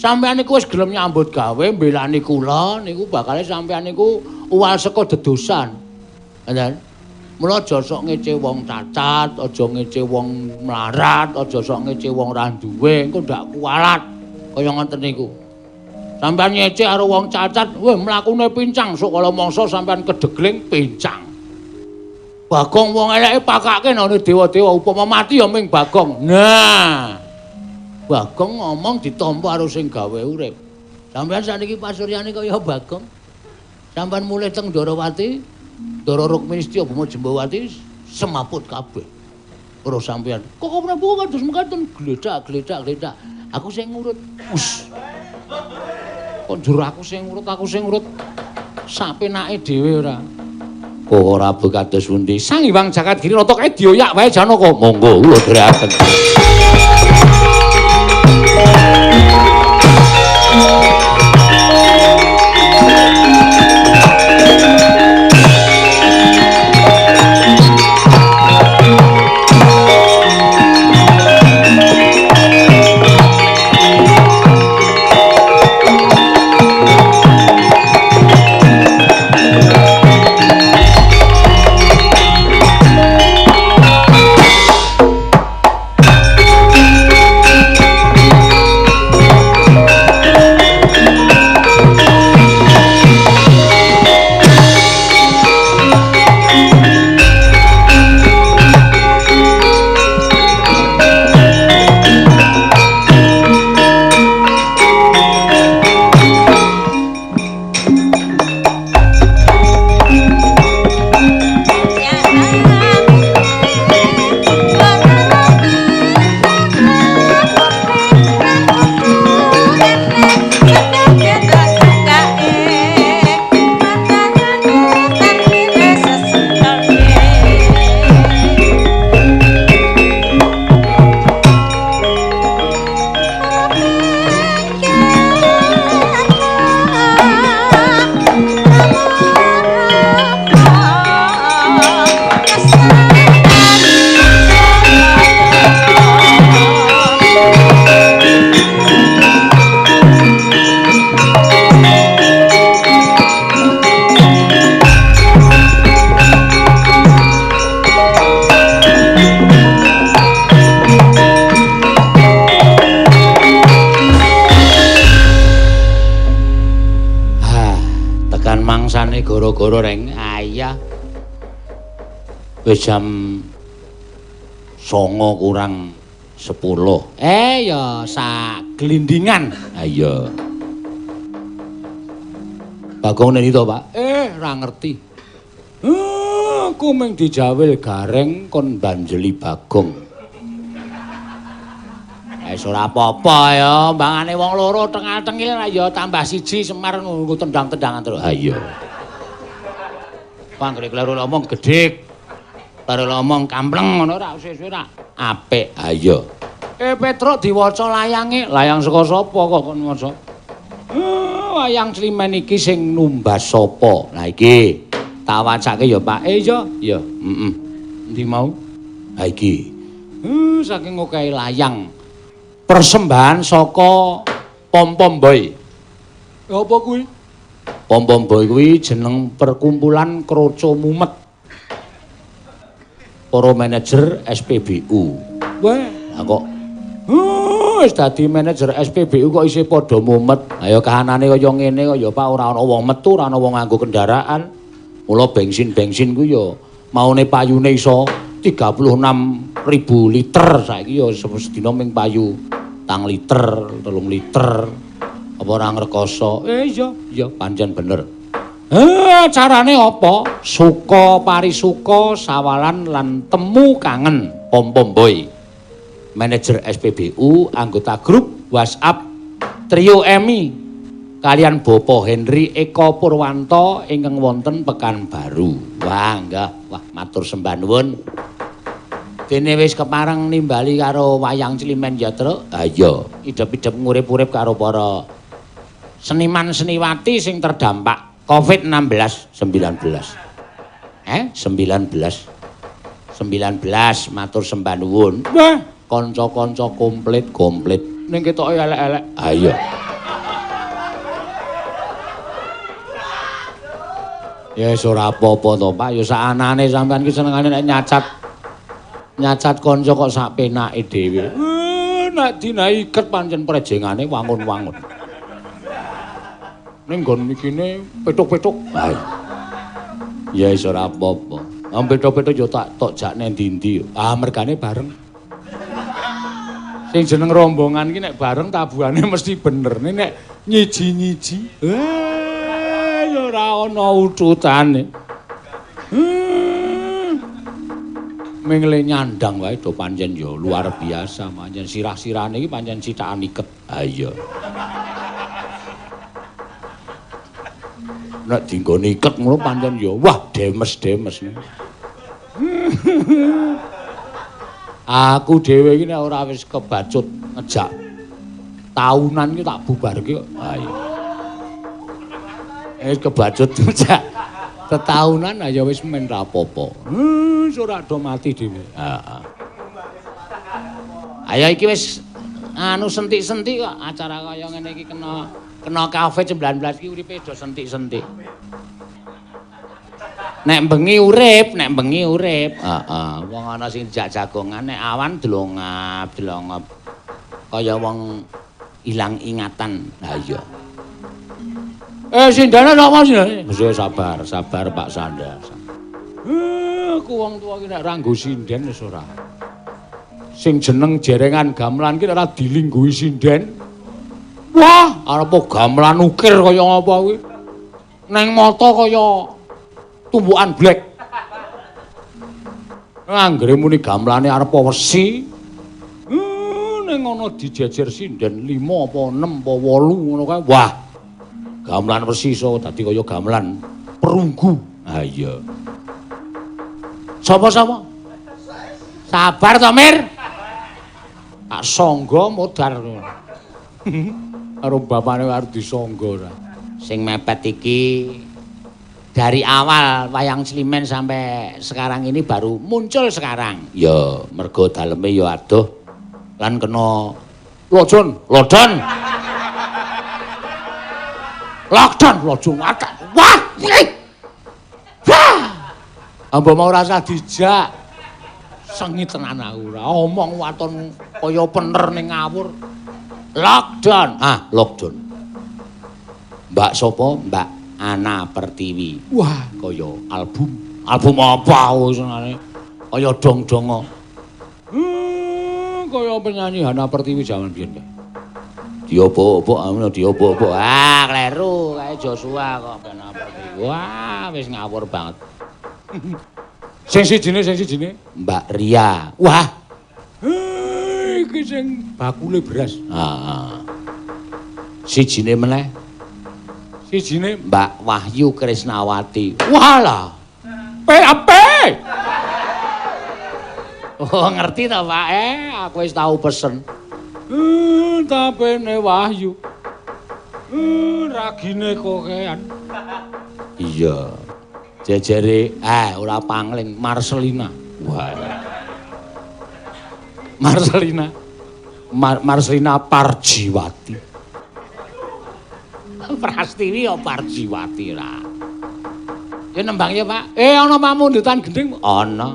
sampean niku wis gelem nyambut gawe mbelani kula niku bakale sampean niku uwal saka dedosan. Ngoten. Mula aja sok ngece wong cacat, aja ngece wong mlarat, aja sok ngece wong ra duwe, engko ndak kualat kaya ngoten niku. Sampeyan ngece karo wong cacat, weh mlakune pincang, sok kala mangsa sampeyan kedegling pincang. Bagong wong eleke pakake nang dewa-dewa, upama mati ya ming Bagong. Nah. Bagong ngomong ditampa karo sing gawe urip. Sampeyan sakniki pasuryane kaya Bagong. Sampeyan mulih teng Ndorowati, Ndara Rukmini Setya Bhuma Jembawati semaput kabeh. Ora sampeyan. Kok Prabu kados mekaten gledak gledak gledak. Aku sing ngurut. Us. Kok njur aku sing ngurut, aku sing ngurut. Sapenake dhewe ora. Kok ora kados pundi? Sang Hyang Jagat Girinata kae dioyak wae Janaka. Monggo kula dherekaken. Goro-goro reng ayah wis jam 8:50. Ya sak glindingan. Ayo. Bagong neni to, Pak? Ora ngerti. Aku mung dijawil gareng kon banjeli Bagong. Wis ora apa-apa ya, mbangane wong loro tengah-tengil ya tambah siji Semar nggo tendang-tendangan terus. Ha iya. Panggere kleru ngomong gedhek. Kleru ngomong kampleng ngono ora suwe-suwe ora apik. Ha iya. Petruk diwaca layange. Layang saka sapa kok kon maca? Wayang Climen iki sing numbas sapa? Lah iki tak wacake ya, Pak. Iya, iya. Heeh. Endi mau? Ha iki. Saking okehe layang. Persembahan saka Pom Pom Boy. Apa kuwi? Pom-pom boy kuwi jeneng perkumpulan kroco mumet. Para manajer SPBU. Wah, kok wis dadi manajer SPBU kok isih padha mumet. Ayo kahanane kaya ngene kok ya Pak, ora ana wong metu, ora ana wong nganggo kendaraan. Mula bensin-bensin kuwi ya maune payune iso 36.000 liter, saiki ya sedina ming payu 2 liter, 3 liter. Apa ora ngrekoso? Iya, iya pancen bener. Carane apa? Suka parisuka sawalan lan temu kangen pom-pom boy. Manajer SPBU, anggota grup WhatsApp Trio Emi kalian Bapak Henry Eko Purwanto ingkang wonten Pekanbaru. Wah, nggih, wah matur sembah nuwun. Dene wis kepareng nimbali karo wayang Climen ya, Truk. Ha iya, idep-idep ngurip-urip karo para seniman seniwati sing terdampak Covid-16 19. 19. 19 matur sembah nuwun. Wah, kanca-kanca komplit-komplit. Ning ketoke elek-elek. Ha iya. Ya wis ora apa-apa to, Pak. Ya sakanane sampean ki senengane nek nyacat kanca kok sak penake dhewe. Nek dinahi iket pancen prejengane wangun-wangun. Ning nggon ikine petuk-petuk. Ya wis ora apa-apa. Petuk-petuk ya tak tok jakne ndi-ndi. Ah mergane bareng. Sing jeneng rombongan ki nek bareng tabuhane mesti bener. Nek nyiji-nyiji, ya ora ana ututane. Mingle nyandang wae do pancen ya luar biasa, pancen sirah-sirahane iki pancen cithakan iket. Ha iya. Nek dinggone iket ngono pancen ya wah demes-demes. Aku dhewe iki nek ora wis kebacut ngejak taunan iki tak bubarke kok. Ha iya. Wis kebacut ngejak tetaunan ya wis men ra apa-apa. Wis ora do mati dhewe. Heeh. Ayo iki wis anu sentik-sentik kok acara kaya ngene iki kena Covid-19 iki uripe do sentik-sentik. Nek bengi urip, nek bengi urip. Heeh, wong ana sing jak jagongan nek awan dlongap-dlongop. Kaya wong ilang ingatan. Ha iya. Sindane sapa sindane? Mesti sabar, sabar Pak Sanda. Aku wong tuwa iki nek ora nggo sinden wis ora. Sing jeneng jerengan gamelan ki ora dilingguhi sinden. Wah, arep gamelan ukir kaya ngapa kuwi? Neng mata kaya tumpukan blek. Anggere muni gamelane arep wesi. Ning ana dijejer sinden 5 apa 6 apa 8 ngono kae. Wah. Gamelan wesi iso dadi kaya gamelan perunggu. Ha iya. Sapa-sapa? Sabar to, Mir. Tak sangga modar. Karo bapane arep disangga ora. Sing mepet iki dari awal wayang Climen sampai sekarang ini baru muncul sekarang. Ya, mergo daleme ya adoh lan kena lojon, lodon. Lockdown, lojong atak. Wah! Wah! Ambo mau rasa dijak. Sengit tenan aku ora. Omong waton kaya pener ning ngawur. Lockdown. Ah, lockdown. Mbak sapa? Mbak Ana Pertiwi. Wah, kaya album. Album apa senengane? Kaya dong-dongo. Kaya penyanyi Hana Pertiwi jaman biyen kae. Diobok-obok, anu diobok-obok. Ah, kleru kae Joshua kok Hana Pertiwi. Wah, wis ngawur banget. Sing sijine Mbak Ria. Wah. Iki sing bakule beras. Heeh. Sijine meneh. Sijine Mbak Wahyu Krisnawati. Walah. PAP. Oh, ngerti ta, Pak? Aku wis tau pesen. Tapene Wahyu. Ragine kokean. Iya. Jejere ora pangling Marcelina. Wah. Marcelina. Marcelina Parjiwati. Prastiwi ya Parjiwati ra. Ya nembang ya, Pak. Ana pamundutan gending? Ana.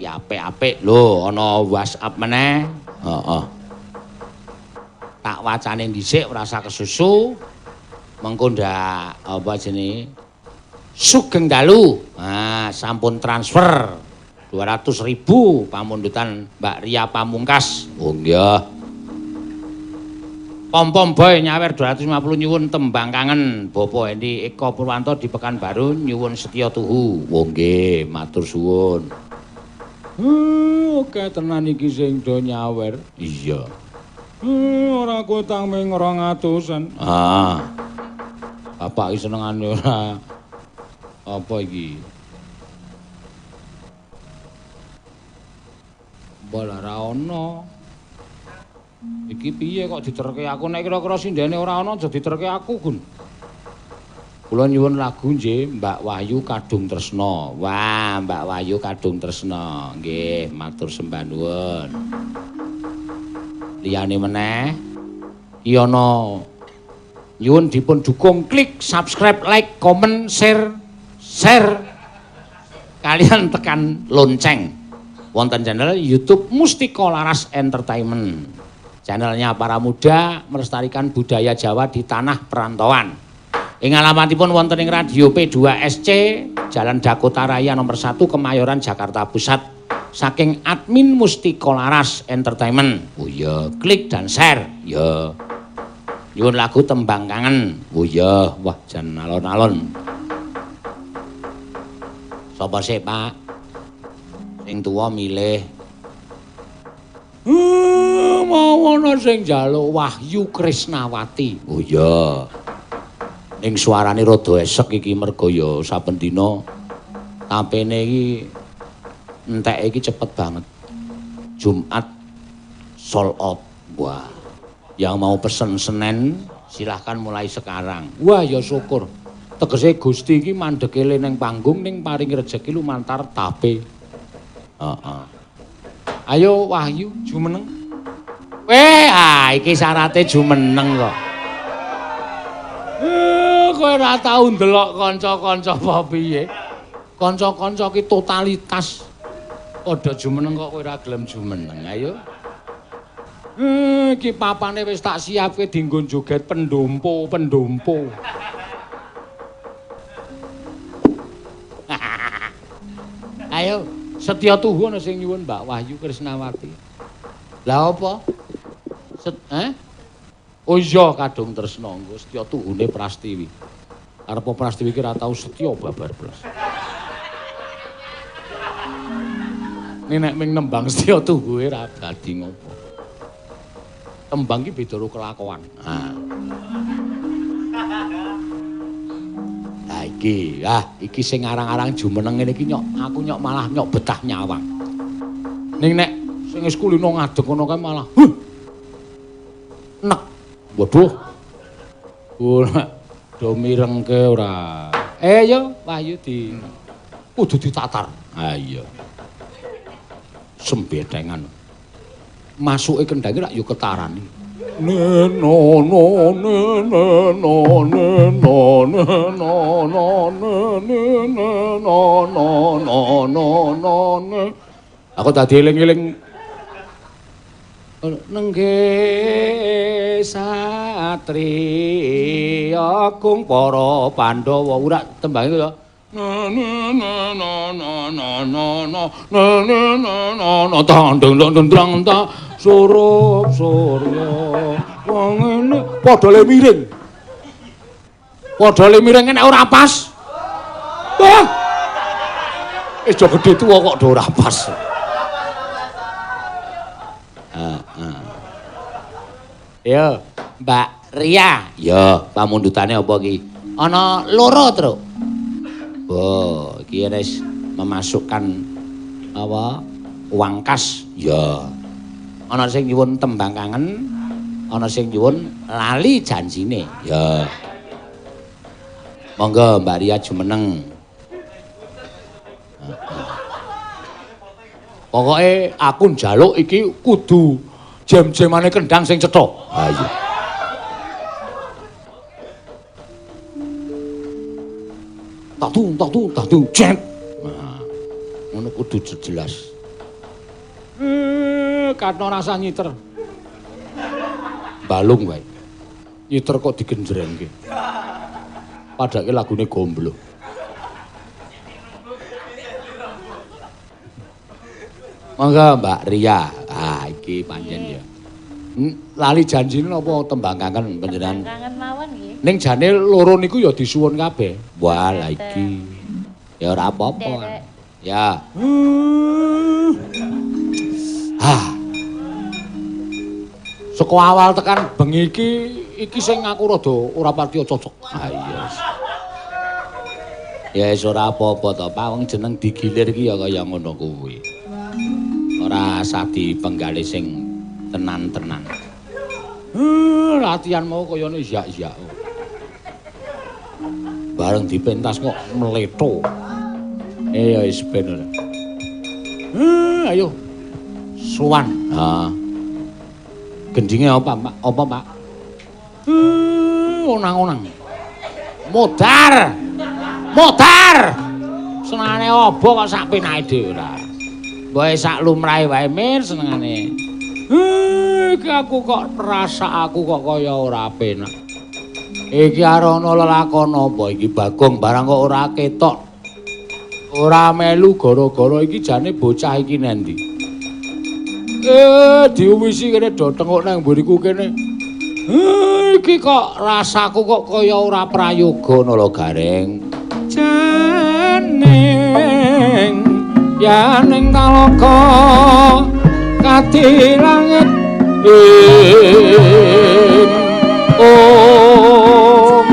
Ya apik-apik lho, ana WhatsApp meneh. Heeh. Tak wacane dhisik ora usah kesusu. Mengko ndak apa jenenge? Sugeng dalu. Ah, sampun transfer 200.000 pamundutan Mbak Ria Pamungkas. Oh nggih. Pom-pom boy nyawer 250 nyuwun tembang kangen Bapak Hendi Eko Purwanto di Pekanbaru nyuwun setya tuhu. Oh nggih, matur suwun. Oke tenan iki sing do nyawer. Iya. Ora kutang ming 200-an. Ah. Bapak iki senengane ora apa iki? Bola ora ono. Iki piye kok diterke aku nek kira-kira sindene ora ana aja diterke aku, Gun. Kula nyuwun lagu nggih Mbak Wahyu Kadung Tresna. Wah, Mbak Wahyu Kadung Tresna. Nggih, matur sembah nuwun. Liyane meneh iki ana nyuwun dipun dukung klik subscribe, like, comment, share, share kalian tekan lonceng. Wonten channel YouTube Mustika Laras Entertainment. Channelnya para muda melestarikan budaya Jawa di tanah perantauan. Ing alamatipun wonten ing Radio P2SC, Jalan Dakota Raya nomor 1 Kemayoran Jakarta Pusat. Saking admin Mustika Laras Entertainment. Oh iya, klik dan share. Ya. Nyuwun lagu tembang kangen. Oh iya, wah jan alon-alon. Sapa sih, Pak? Sing tuwa milih. Mau ana sing njaluk Wahyu Krisnawati. Oh iya. Ning suarane rada esek iki mergo ya saben dina tapene iki enteke iki cepet banget. Jumat sold out. Wah. Yang mau pesen Senin silahkan mulai sekarang. Wah ya syukur. Tegese Gusti iki mandheke le ning panggung ning paring rejeki lumantar tape. Heeh. Ayo Wahyu jumeneng. Weh, ah iki syarate jumeneng kok. Kowe ora tau ndelok kanca-kanca apa piye? Kanca-kanca ki totalitas. Padha jumeneng kok kowe ora gelem jumeneng. Ayo. Iki papane wis tak siapke dienggo joget pendompo-pendompo. Ayo, setya tuhu ana sing nyuwun Mbak Wahyu Krisnawati. Lah apa? Oh iya Kadung Tresna engko setya tuhune Prastiwi. Arep Prastiwi ki ora tau setya babar blas. Nek ming nembang setya tuhuwe ora dadi ngopo. Tembang ki beda karo kelakuan. Ha. Lah iki, ah iki sing arang-arang jumeneng ngene iki nyok aku nyok malah nyok betah nyawang. Ning nek sing wis kulino ngadeg ngono kae malah huh. Nek. Waduh. Ora do mirengke ora. Yo Wahyu di kudu ditatar. Ha iya. Sembetengan. Masuke kendhange rak yo ketarane. Ne no no ne ne no ne no ne no no ne ne ne no no no no no ne. Aku dadi eling-eling nengge satriya kung para Pandhawa ora tembange to. Na na na na na na na na na na na na tandang tandang ta surup surya wong ngene padha le miring. Padha le miring nek ora pas. Wah. Wis do gedhe tuwa kok do ora pas. Heeh. Yo, Mbak Ria. Yo, pamundutane apa iki? Ana loro, Truk. Oh, iki wis memasukkan apa uang kas. Ya. Ana sing nyuwun tembang kangen, ana sing nyuwun lali janjine. Ya. Monggo Mbak Ria jumeneng. Pokoke aku njaluk iki kudu jem-jemane kendang sing cetha. Ha iya. Tak tung tak tung tak tung jet. Nah, ngono kudu jelas. Katno rasa nyiter. Balung wae. Nyiter kok digenjrengke. Padake lagune gomblo. Monggo Mbak Ria. Ah iki pancen ya. Lali janjine napa tembang kangen panjenengan? Kangen mawon nggih. Ning jane loro niku ya disuwun kabeh. Wah, lah iki. Ya ora apa-apa. Ya. Ah. Saka awal tekan bengi iki iki sing aku rada ora pati cocok. Ah iya. Ya wis ora apa-apa to, Pak. Wong jeneng digilir iki ya kaya ngono kuwi. Ora usah dipenggalih sing tenan-tenan. Latihan mau kayane yak-yak. Bareng dipentas kok mleto. Ya wis ben ora. Ayo. Sowan. Ha. Gendinge apa, Pak? Apa, Pak? Onang-onang. Modar. Modar. Senengane obo kok sak penake dhewe ora. Mboke sak lumrahe wae mir senengane. Iki aku kok rasa aku kok kaya ora penak. Iki arana lelakon apa iki Bagong barang kok ora ketok. Ora melu gara-gara iki jane bocah iki nendi. Diwisi kene do tengok nang mburiku kene. Iki kok rasaku kok kaya ora prayoga ngono lho Gareng. Janing yaning talaga kadi langit ing om.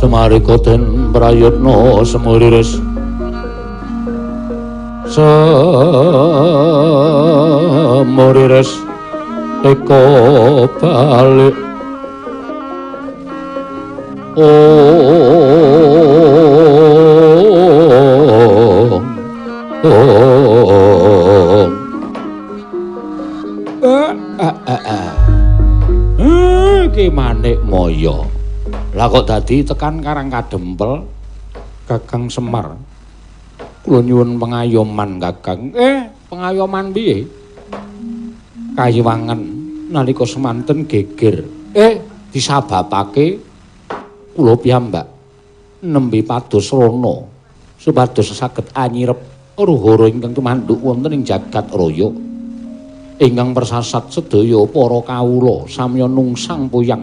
Semarika den prayitna semuriris semuriris eka balik om om iki manik moyo. Lah kok dadi tekan Karang Kadempel Kakang Semar. Kula nyuwun pengayoman Kakang. Pengayoman piye? Kayiwangen nalika semanten geger. Disababake kula piyambak nembe pados rana. Supados saged anyirep ruhara ingkang tumanduk wonten ing jagat raya. Ingkang persasat sedaya para kawula samya nungsang puyang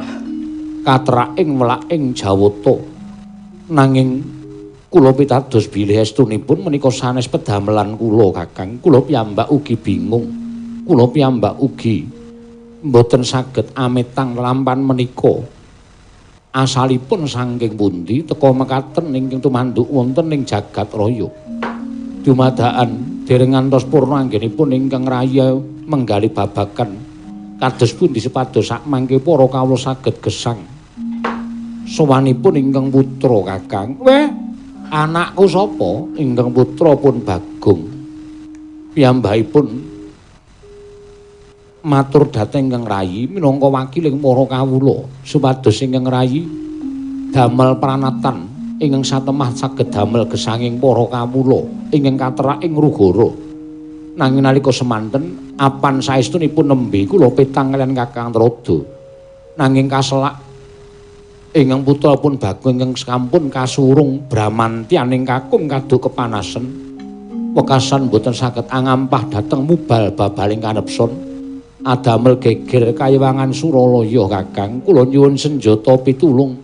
katraking welaking Jawata. Nanging kula pitados bilih estunipun menika sanes pedamelan kula Kakang. Kula piyambak ugi bingung. Kula piyambak ugi mboten saged ametang lampan menika. Asalipun saking pundi teka mekaten ingkang tumanduk wonten ing jagat raya. Dumadakan dereng ngantos purna anggenipun ingkang raya menggali babagan kados pundi supados sakmangke para kawula saged gesang. Sowanipun ingkang putra Kakang. Weh, anakku sapa? Ingkang putra pun Bagong. Piyambakipun matur dhateng ingkang rayi minangka wakiling para kawula supados ingkang rayi damel pranatan ingkang satemah saged damel gesanging para kawula ingkang katerak ing Rugara. Nanging nalika semanten apan saestunipun nembe kula petang kaliyan Kakang Trada. Nanging kaselak ingkang putra pun Bagong ingkang sampun kasurung bramantyaning kakung kaduk kepanasen wekasan boten saged angampah dhateng mubal babaling kanepson. Adamel geger kayiwangan Suralaya Kakang. Kula nyuwun senjata pitulung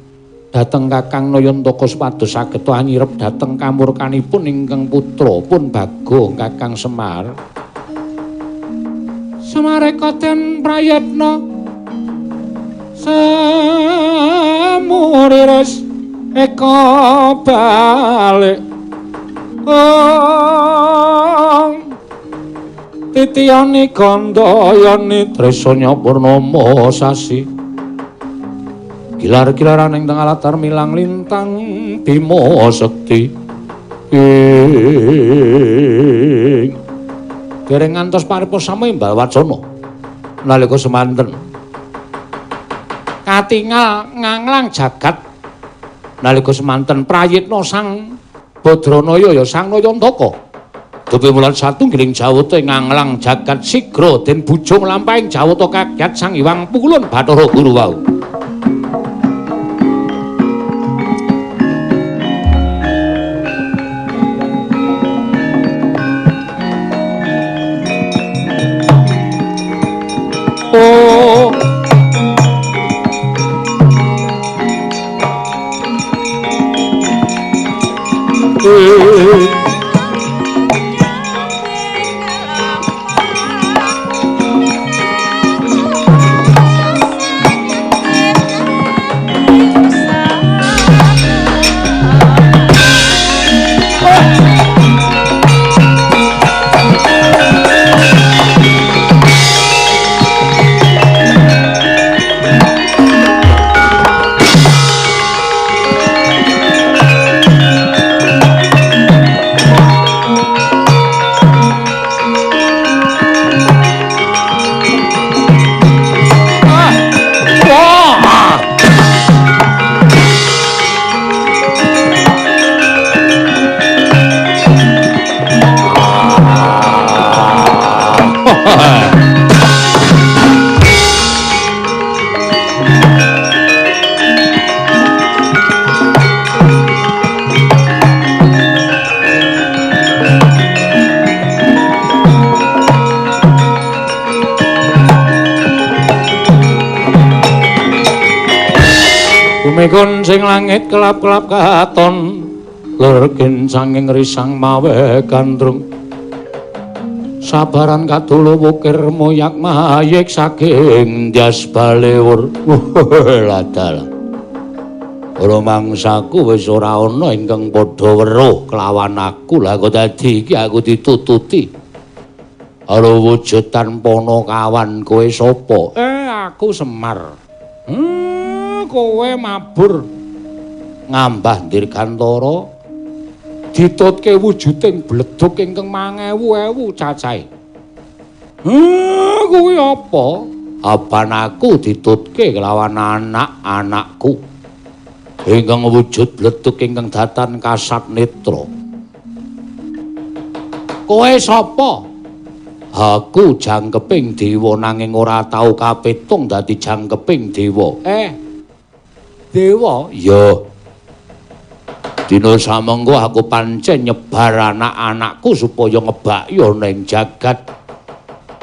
dhateng Kakang Nayantaka supados saged anyirep dhateng kamurkanipun ingkang putra pun Bagong Kakang Semar. Semareka den prayitna samuriris eka balik ong titiyani gandayani tresanya purnama sasi gilar-gilaran ing tengah latar milang lintang Bima Sekti ing dereng ngantos paripurna samimbal wacana nalika semanten katingal nganglang jagat nalika semanten prayitna Sang Badranaya ya Sang Nayantaka. Dupi mulan satunggiling Jawata nganglang jagat sigra den bujung lampahing Jawata kagyat Sang Hyang Pukulun Bathara Guru wau. Oh. Sing langit kelap-kelap katon lergen sanging risang mawe gandrung sabaran kadulu wukir moyak mayik saking ndyas balewur. Ladal ora mangsaku wis ora ana ingkang padha weruh kelawan aku. Lah kok dadi iki aku ditututi karo wujud tanpa ana kawan. Kowe sapa? Aku Semar. Kowe mabur ngambah dirgantara ditutke wujuding bledug ingkang mangewu-ewu cacahe. Kuwi apa? Apan aku ditutke kelawan anak-anakku ingkang wujud bledug ingkang datan kasat netra. Kowe sapa? Aku jangkeping dewa nanging ora tau kapitung dadi jangkeping dewa. Dewa? Ya. Dina samengko aku pancen nyebar anak-anakku supaya ngebaki ana ing jagat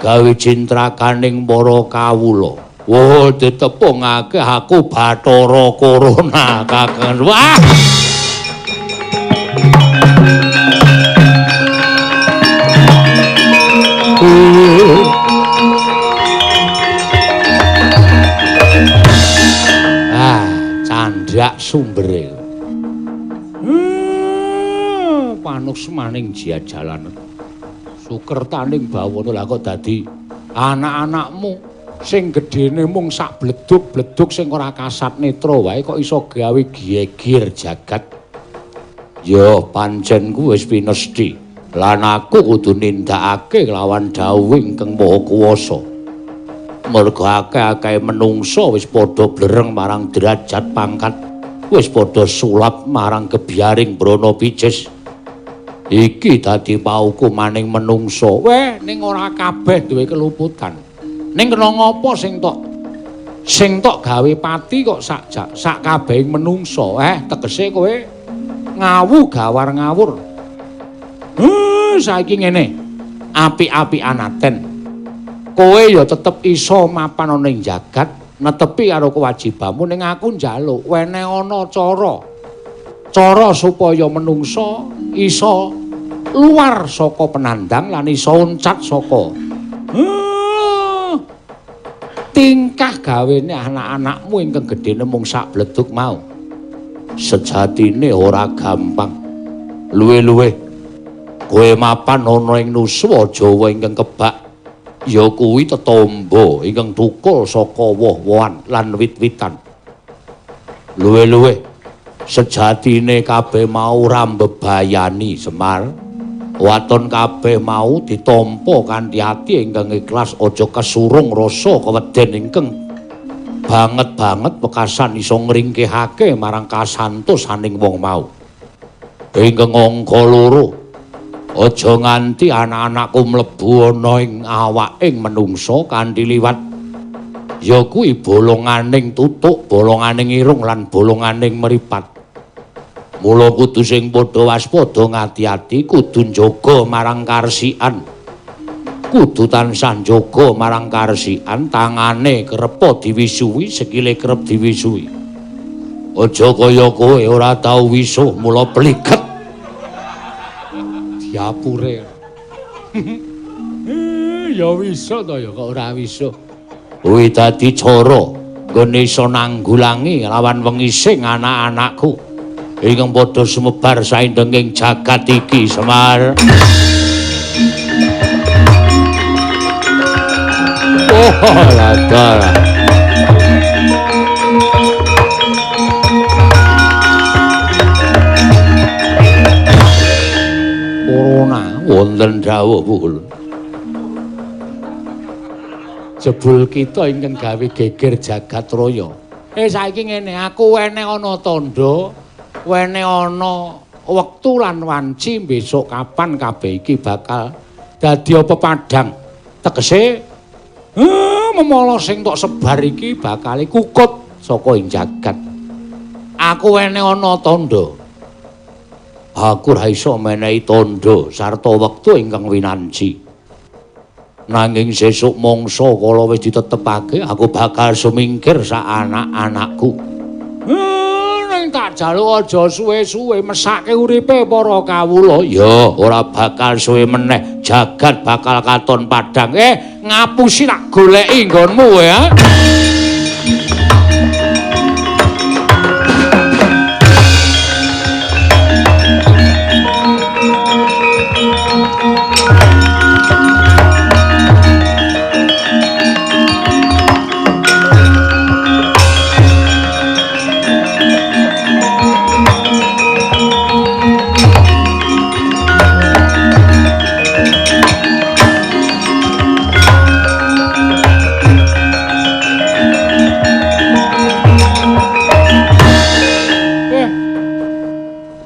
gawe cintrakaning para kawula. Wah, ditepungake aku Bathara Corona Kakang. Wah. Ah, candhak sumbere. Panuksmaning jajalan sukertaning bawana lah kok dadi anak-anakmu sing gedhene mung sak bledug-bledug sing ora kasat netra wae kok iso gawe geger jagat. Ya pancen ku wis pinesthi lan aku kudu nindakake lawan dawuh ingkang Maha Kuwasa. Mergo akeh-akeh menungsa wis padha blereng marang derajat pangkat, wis padha sulap marang gebyaring brana picis. Iki dadi paukumaning menungsa. Weh, ning ora kabeh duwe keluputan. Ning kena ngapa sing tok gawe pati kok sak kabehing menungsa. Tegese kowe ngawu gawar ngawur. Saiki ngene. Apik-apikan aten. Kowe ya tetep iso mapan ana ing jagat, netepi karo kewajibanmu, ning aku njaluk wene ana cara. Cara supaya menungsa iso luar saka penandang lan iso uncat saka tingkah gawene anak-anakmu ingkang gedhene mung sak bledug mau. Sejatine ora gampang. Luwe-luwe kowe mapan ana ing nuswa Jawa ingkang kebak ya kuwi tetombo ingkang thukul saka woh-wohan lan wit-witan. Luwe-luwe sejatine kabeh mau ora mbebayani Semar. Waton kabeh mau ditampa kanthi ati ingkang ikhlas, aja kesurung rasa keweden ingkang banget-banget wekasan iso ngringkihake marang kasantosaning wong mau. Ingkang angka loro, aja nganti anak-anakku mlebu ana ing awaking menungsa kanthi liwat ya kuwi bolonganing tutuk, bolonganing irung lan bolonganing mripat. Mula kudu sing padha waspada ngati-ati, kudu njaga marang karsikan. Kudu tansah njaga marang karsikan, tangane kerep diwisuhi, sikile kerep diwisuhi. Aja kaya kowe ora tau wisuh mula pliket. Diapure. Ya wisuh to ya kok ora wisuh. Kuwi dadi cara nggone iso nanggulangi lawan wengi sing anak-anakku ingkang padha sumebar saindenging jagat iki Semar. Oh, ladar. Corona wonten dawuh Bu. Jebul kita ingkang gawe geger jagat raya. Saiki ngene, aku wene ana tandha, wene ana wektu lan wanci besok kapan kabeh iki bakal dadi apa padhang. Tegese memala sing tok sebar iki bakal kukut saka ing jagat. Aku wene ana tandha. Aku ora iso menehi tandha sarta wektu ingkang winanci. Nanging sesuk mangsa kala wis ditetepake aku bakal sumingkir sak anak-anakku. Ning tak jaluk aja suwe-suwe mesake uripe para kawula. Ya, ora bakal suwe meneh, jagat bakal katon padhang. Ngapusi tak goleki nggonmu ya.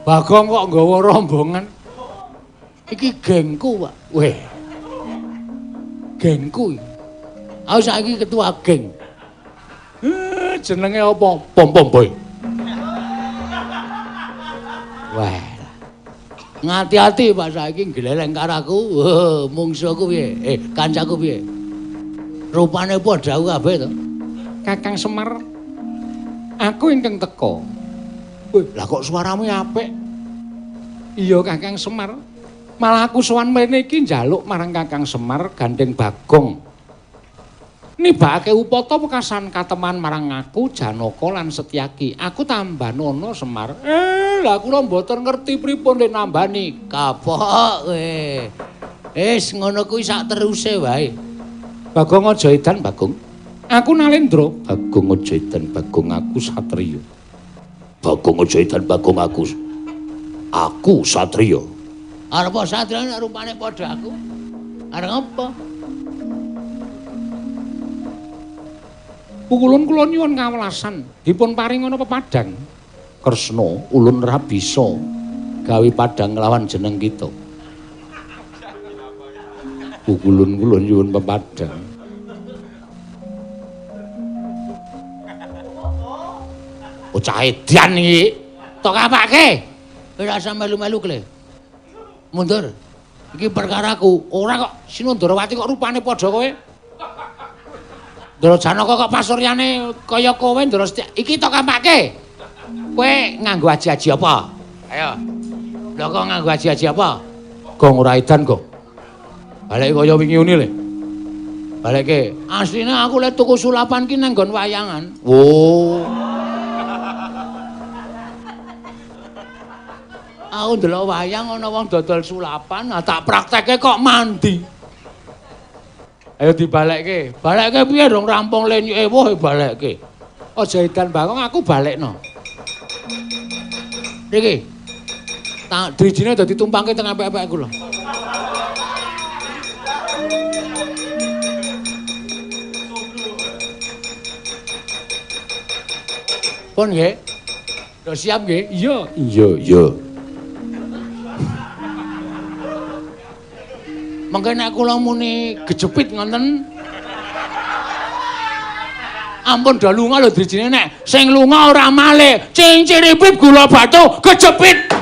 Bagong kok nggawa rombongan. Iki gengku, Pak. Weh. Gengku iki. Aku saiki ketua geng. Jenenge apa? Pom-pom boy. Wah. Ngati-ati Pak saiki gleleng karo aku. Mungsuhku piye? Kancaku piye? Rupane padha aku kabeh to. Kakang Semar, aku ingkang teka. Wih, lah kok suaramu apik? Iya Kakang Semar. Malah aku sowan mrene iki njaluk marang Kakang Semar gandeng Bagong. Nibakake upata wekasan kateman marang aku Janaka lan Setyaki. Aku tambah nono Semar. Lah kula mboten ngerti pripun le nambani. Kapok kowe. Wis ngono kuwi sak teruse wae. Bagong aja edan Bagong. Aku Nalendra. Bagong aja edan Bagong, aku satriya. Bagong aja edan Bagong, aku satriya. Arep satriya nek rupane padha aku. Arep apa? Pukulun kula nyuwun kawelasan, dipun paring ana pepadang. Kresna, ulun ra bisa gawe padang nglawan jeneng kita. Pukulun kula nyuwun pepadang. Bocah edan iki, tok apake? Ora usah melu-melu kle. Mundur. Iki perkaraku. Ora kok Sinundrawati kok rupane padha kowe. Ndara Janaka kok pasuryane kaya kowe Ndara Setyaki. Iki tok apake? Kowe nganggo aji-aji apa? Ayo. Lha kok nganggo aji-aji apa? Gong ora edan, Gong. Baleke kaya wingi uni le. Baleke. Asline aku le tuku sulapan ki nang nggon wayangan. Oh. Aku ndelok wayang ana wong dodol sulapan, ah tak praktekke kok mandi. Ayo dibalekke. Balekke piye dong rampung le ewuh balekke. Aja edan Bagong, aku balekno. Niki. Tak drijine dadi tumpangke teng apik-apik aku lho. Pun nggih. Do siap nggih? Iya. Iya, iya. Mengke nek kula muni gejepit ngoten. Ampun do lunga lho drijine nek sing lunga ora malih. Cinciripip gula batu gejepit.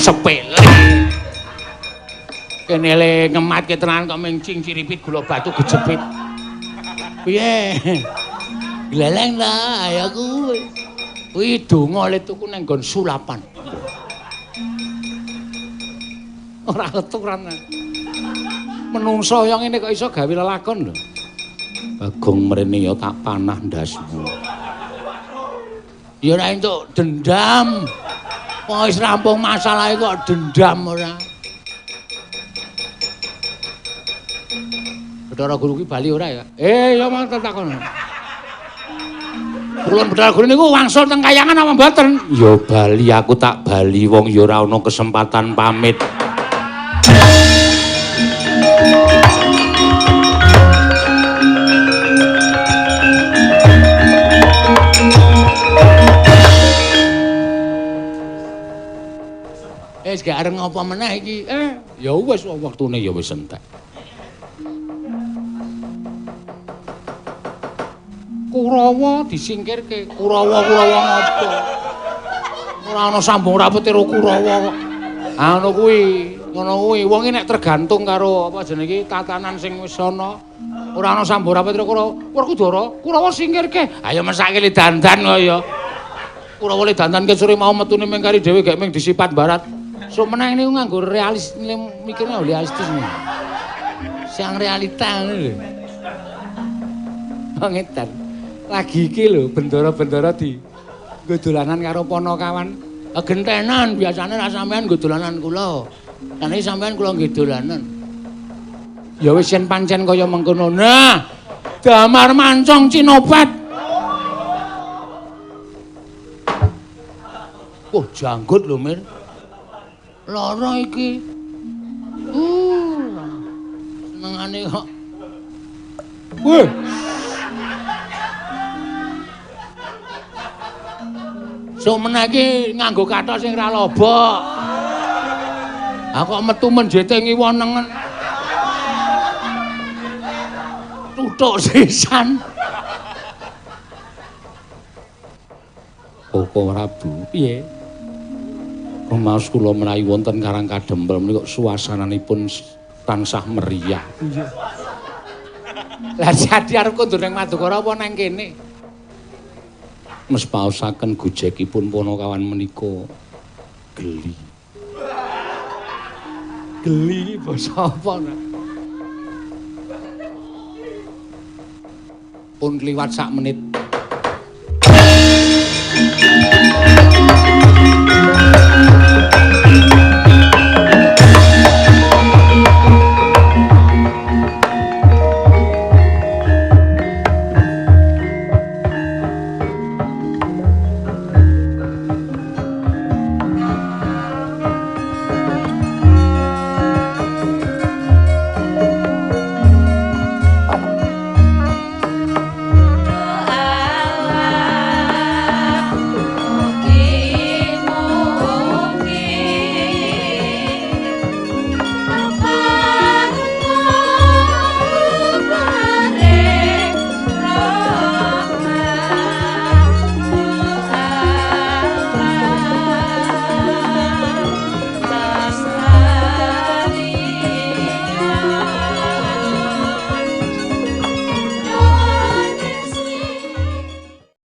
Sepele. Kene le ngematke tenan kok ming cinciripit gula batu gejepit. Piye? Gleleng ta ayo kuwi. Kuwi donga le tuku nang nggon sulapan. Ora keturan. Menungso yang ngene kok iso gawe lelakon lho. Bagong mrene ya tak panah ndasmu. Ya ora entuk dendam. Wong wis rampung masalahe kok dendam ora. Bathara Guru ki bali ora ya? Ya mau takon. Kula Bathara Guru niku wangsul teng kayangan apa mboten? Ya bali, aku tak bali wong ya ora ana kesempatan pamit. Wis gak arep ngopo meneh iki. Ya wis wektune ya wis entek. Kurawa disingkirke. Kurawa-kurawa ngopo? Ora ana sambung rapete karo Kurawa kok. Ah ngono kuwi, ngono kuwi. Wong iki nek tergantung karo apa jenenge iki tatanan sing wis ana. Ora ana sambung rapete karo Kurawa. Werkudara, Kurawa singkirke. Ayo mesake le dandan kok ya. Kurawa le dandan ke sore mau metune ming kari dhewe gek ming disipat barat. Sok meneh niku nganggo realis, mikirnya realistis nih. Siang realita ngono lho. Wong edan. Lagi iki lho bendara-bendara di nggo dolanan karo ponokawan. Gentenan biasane ra sampean nggo dolanan kula. Saniki sampean kula nggih dolanan. Ya wis yen pancen kaya mengkono. Nah, damar mancong Cinopet. Wah, janggut lho, Mir. Lara iki. Senengane kok. Weh. Sok meneh iki nganggo kathok sing ra lobok. Ha kok metu menjete ngiwa nengen. Tutuk sisan. Koko Prabu, piye? Rumaos kula menawi wonten Karang Kadempel menika suasananipun tansah meriah. Iya. Lah jadi arep kondur ning Madukara apa nang kene? Mespaosaken gojekipun Panakawan menika geli. Geli basa apa? Pun kliwat sak menit.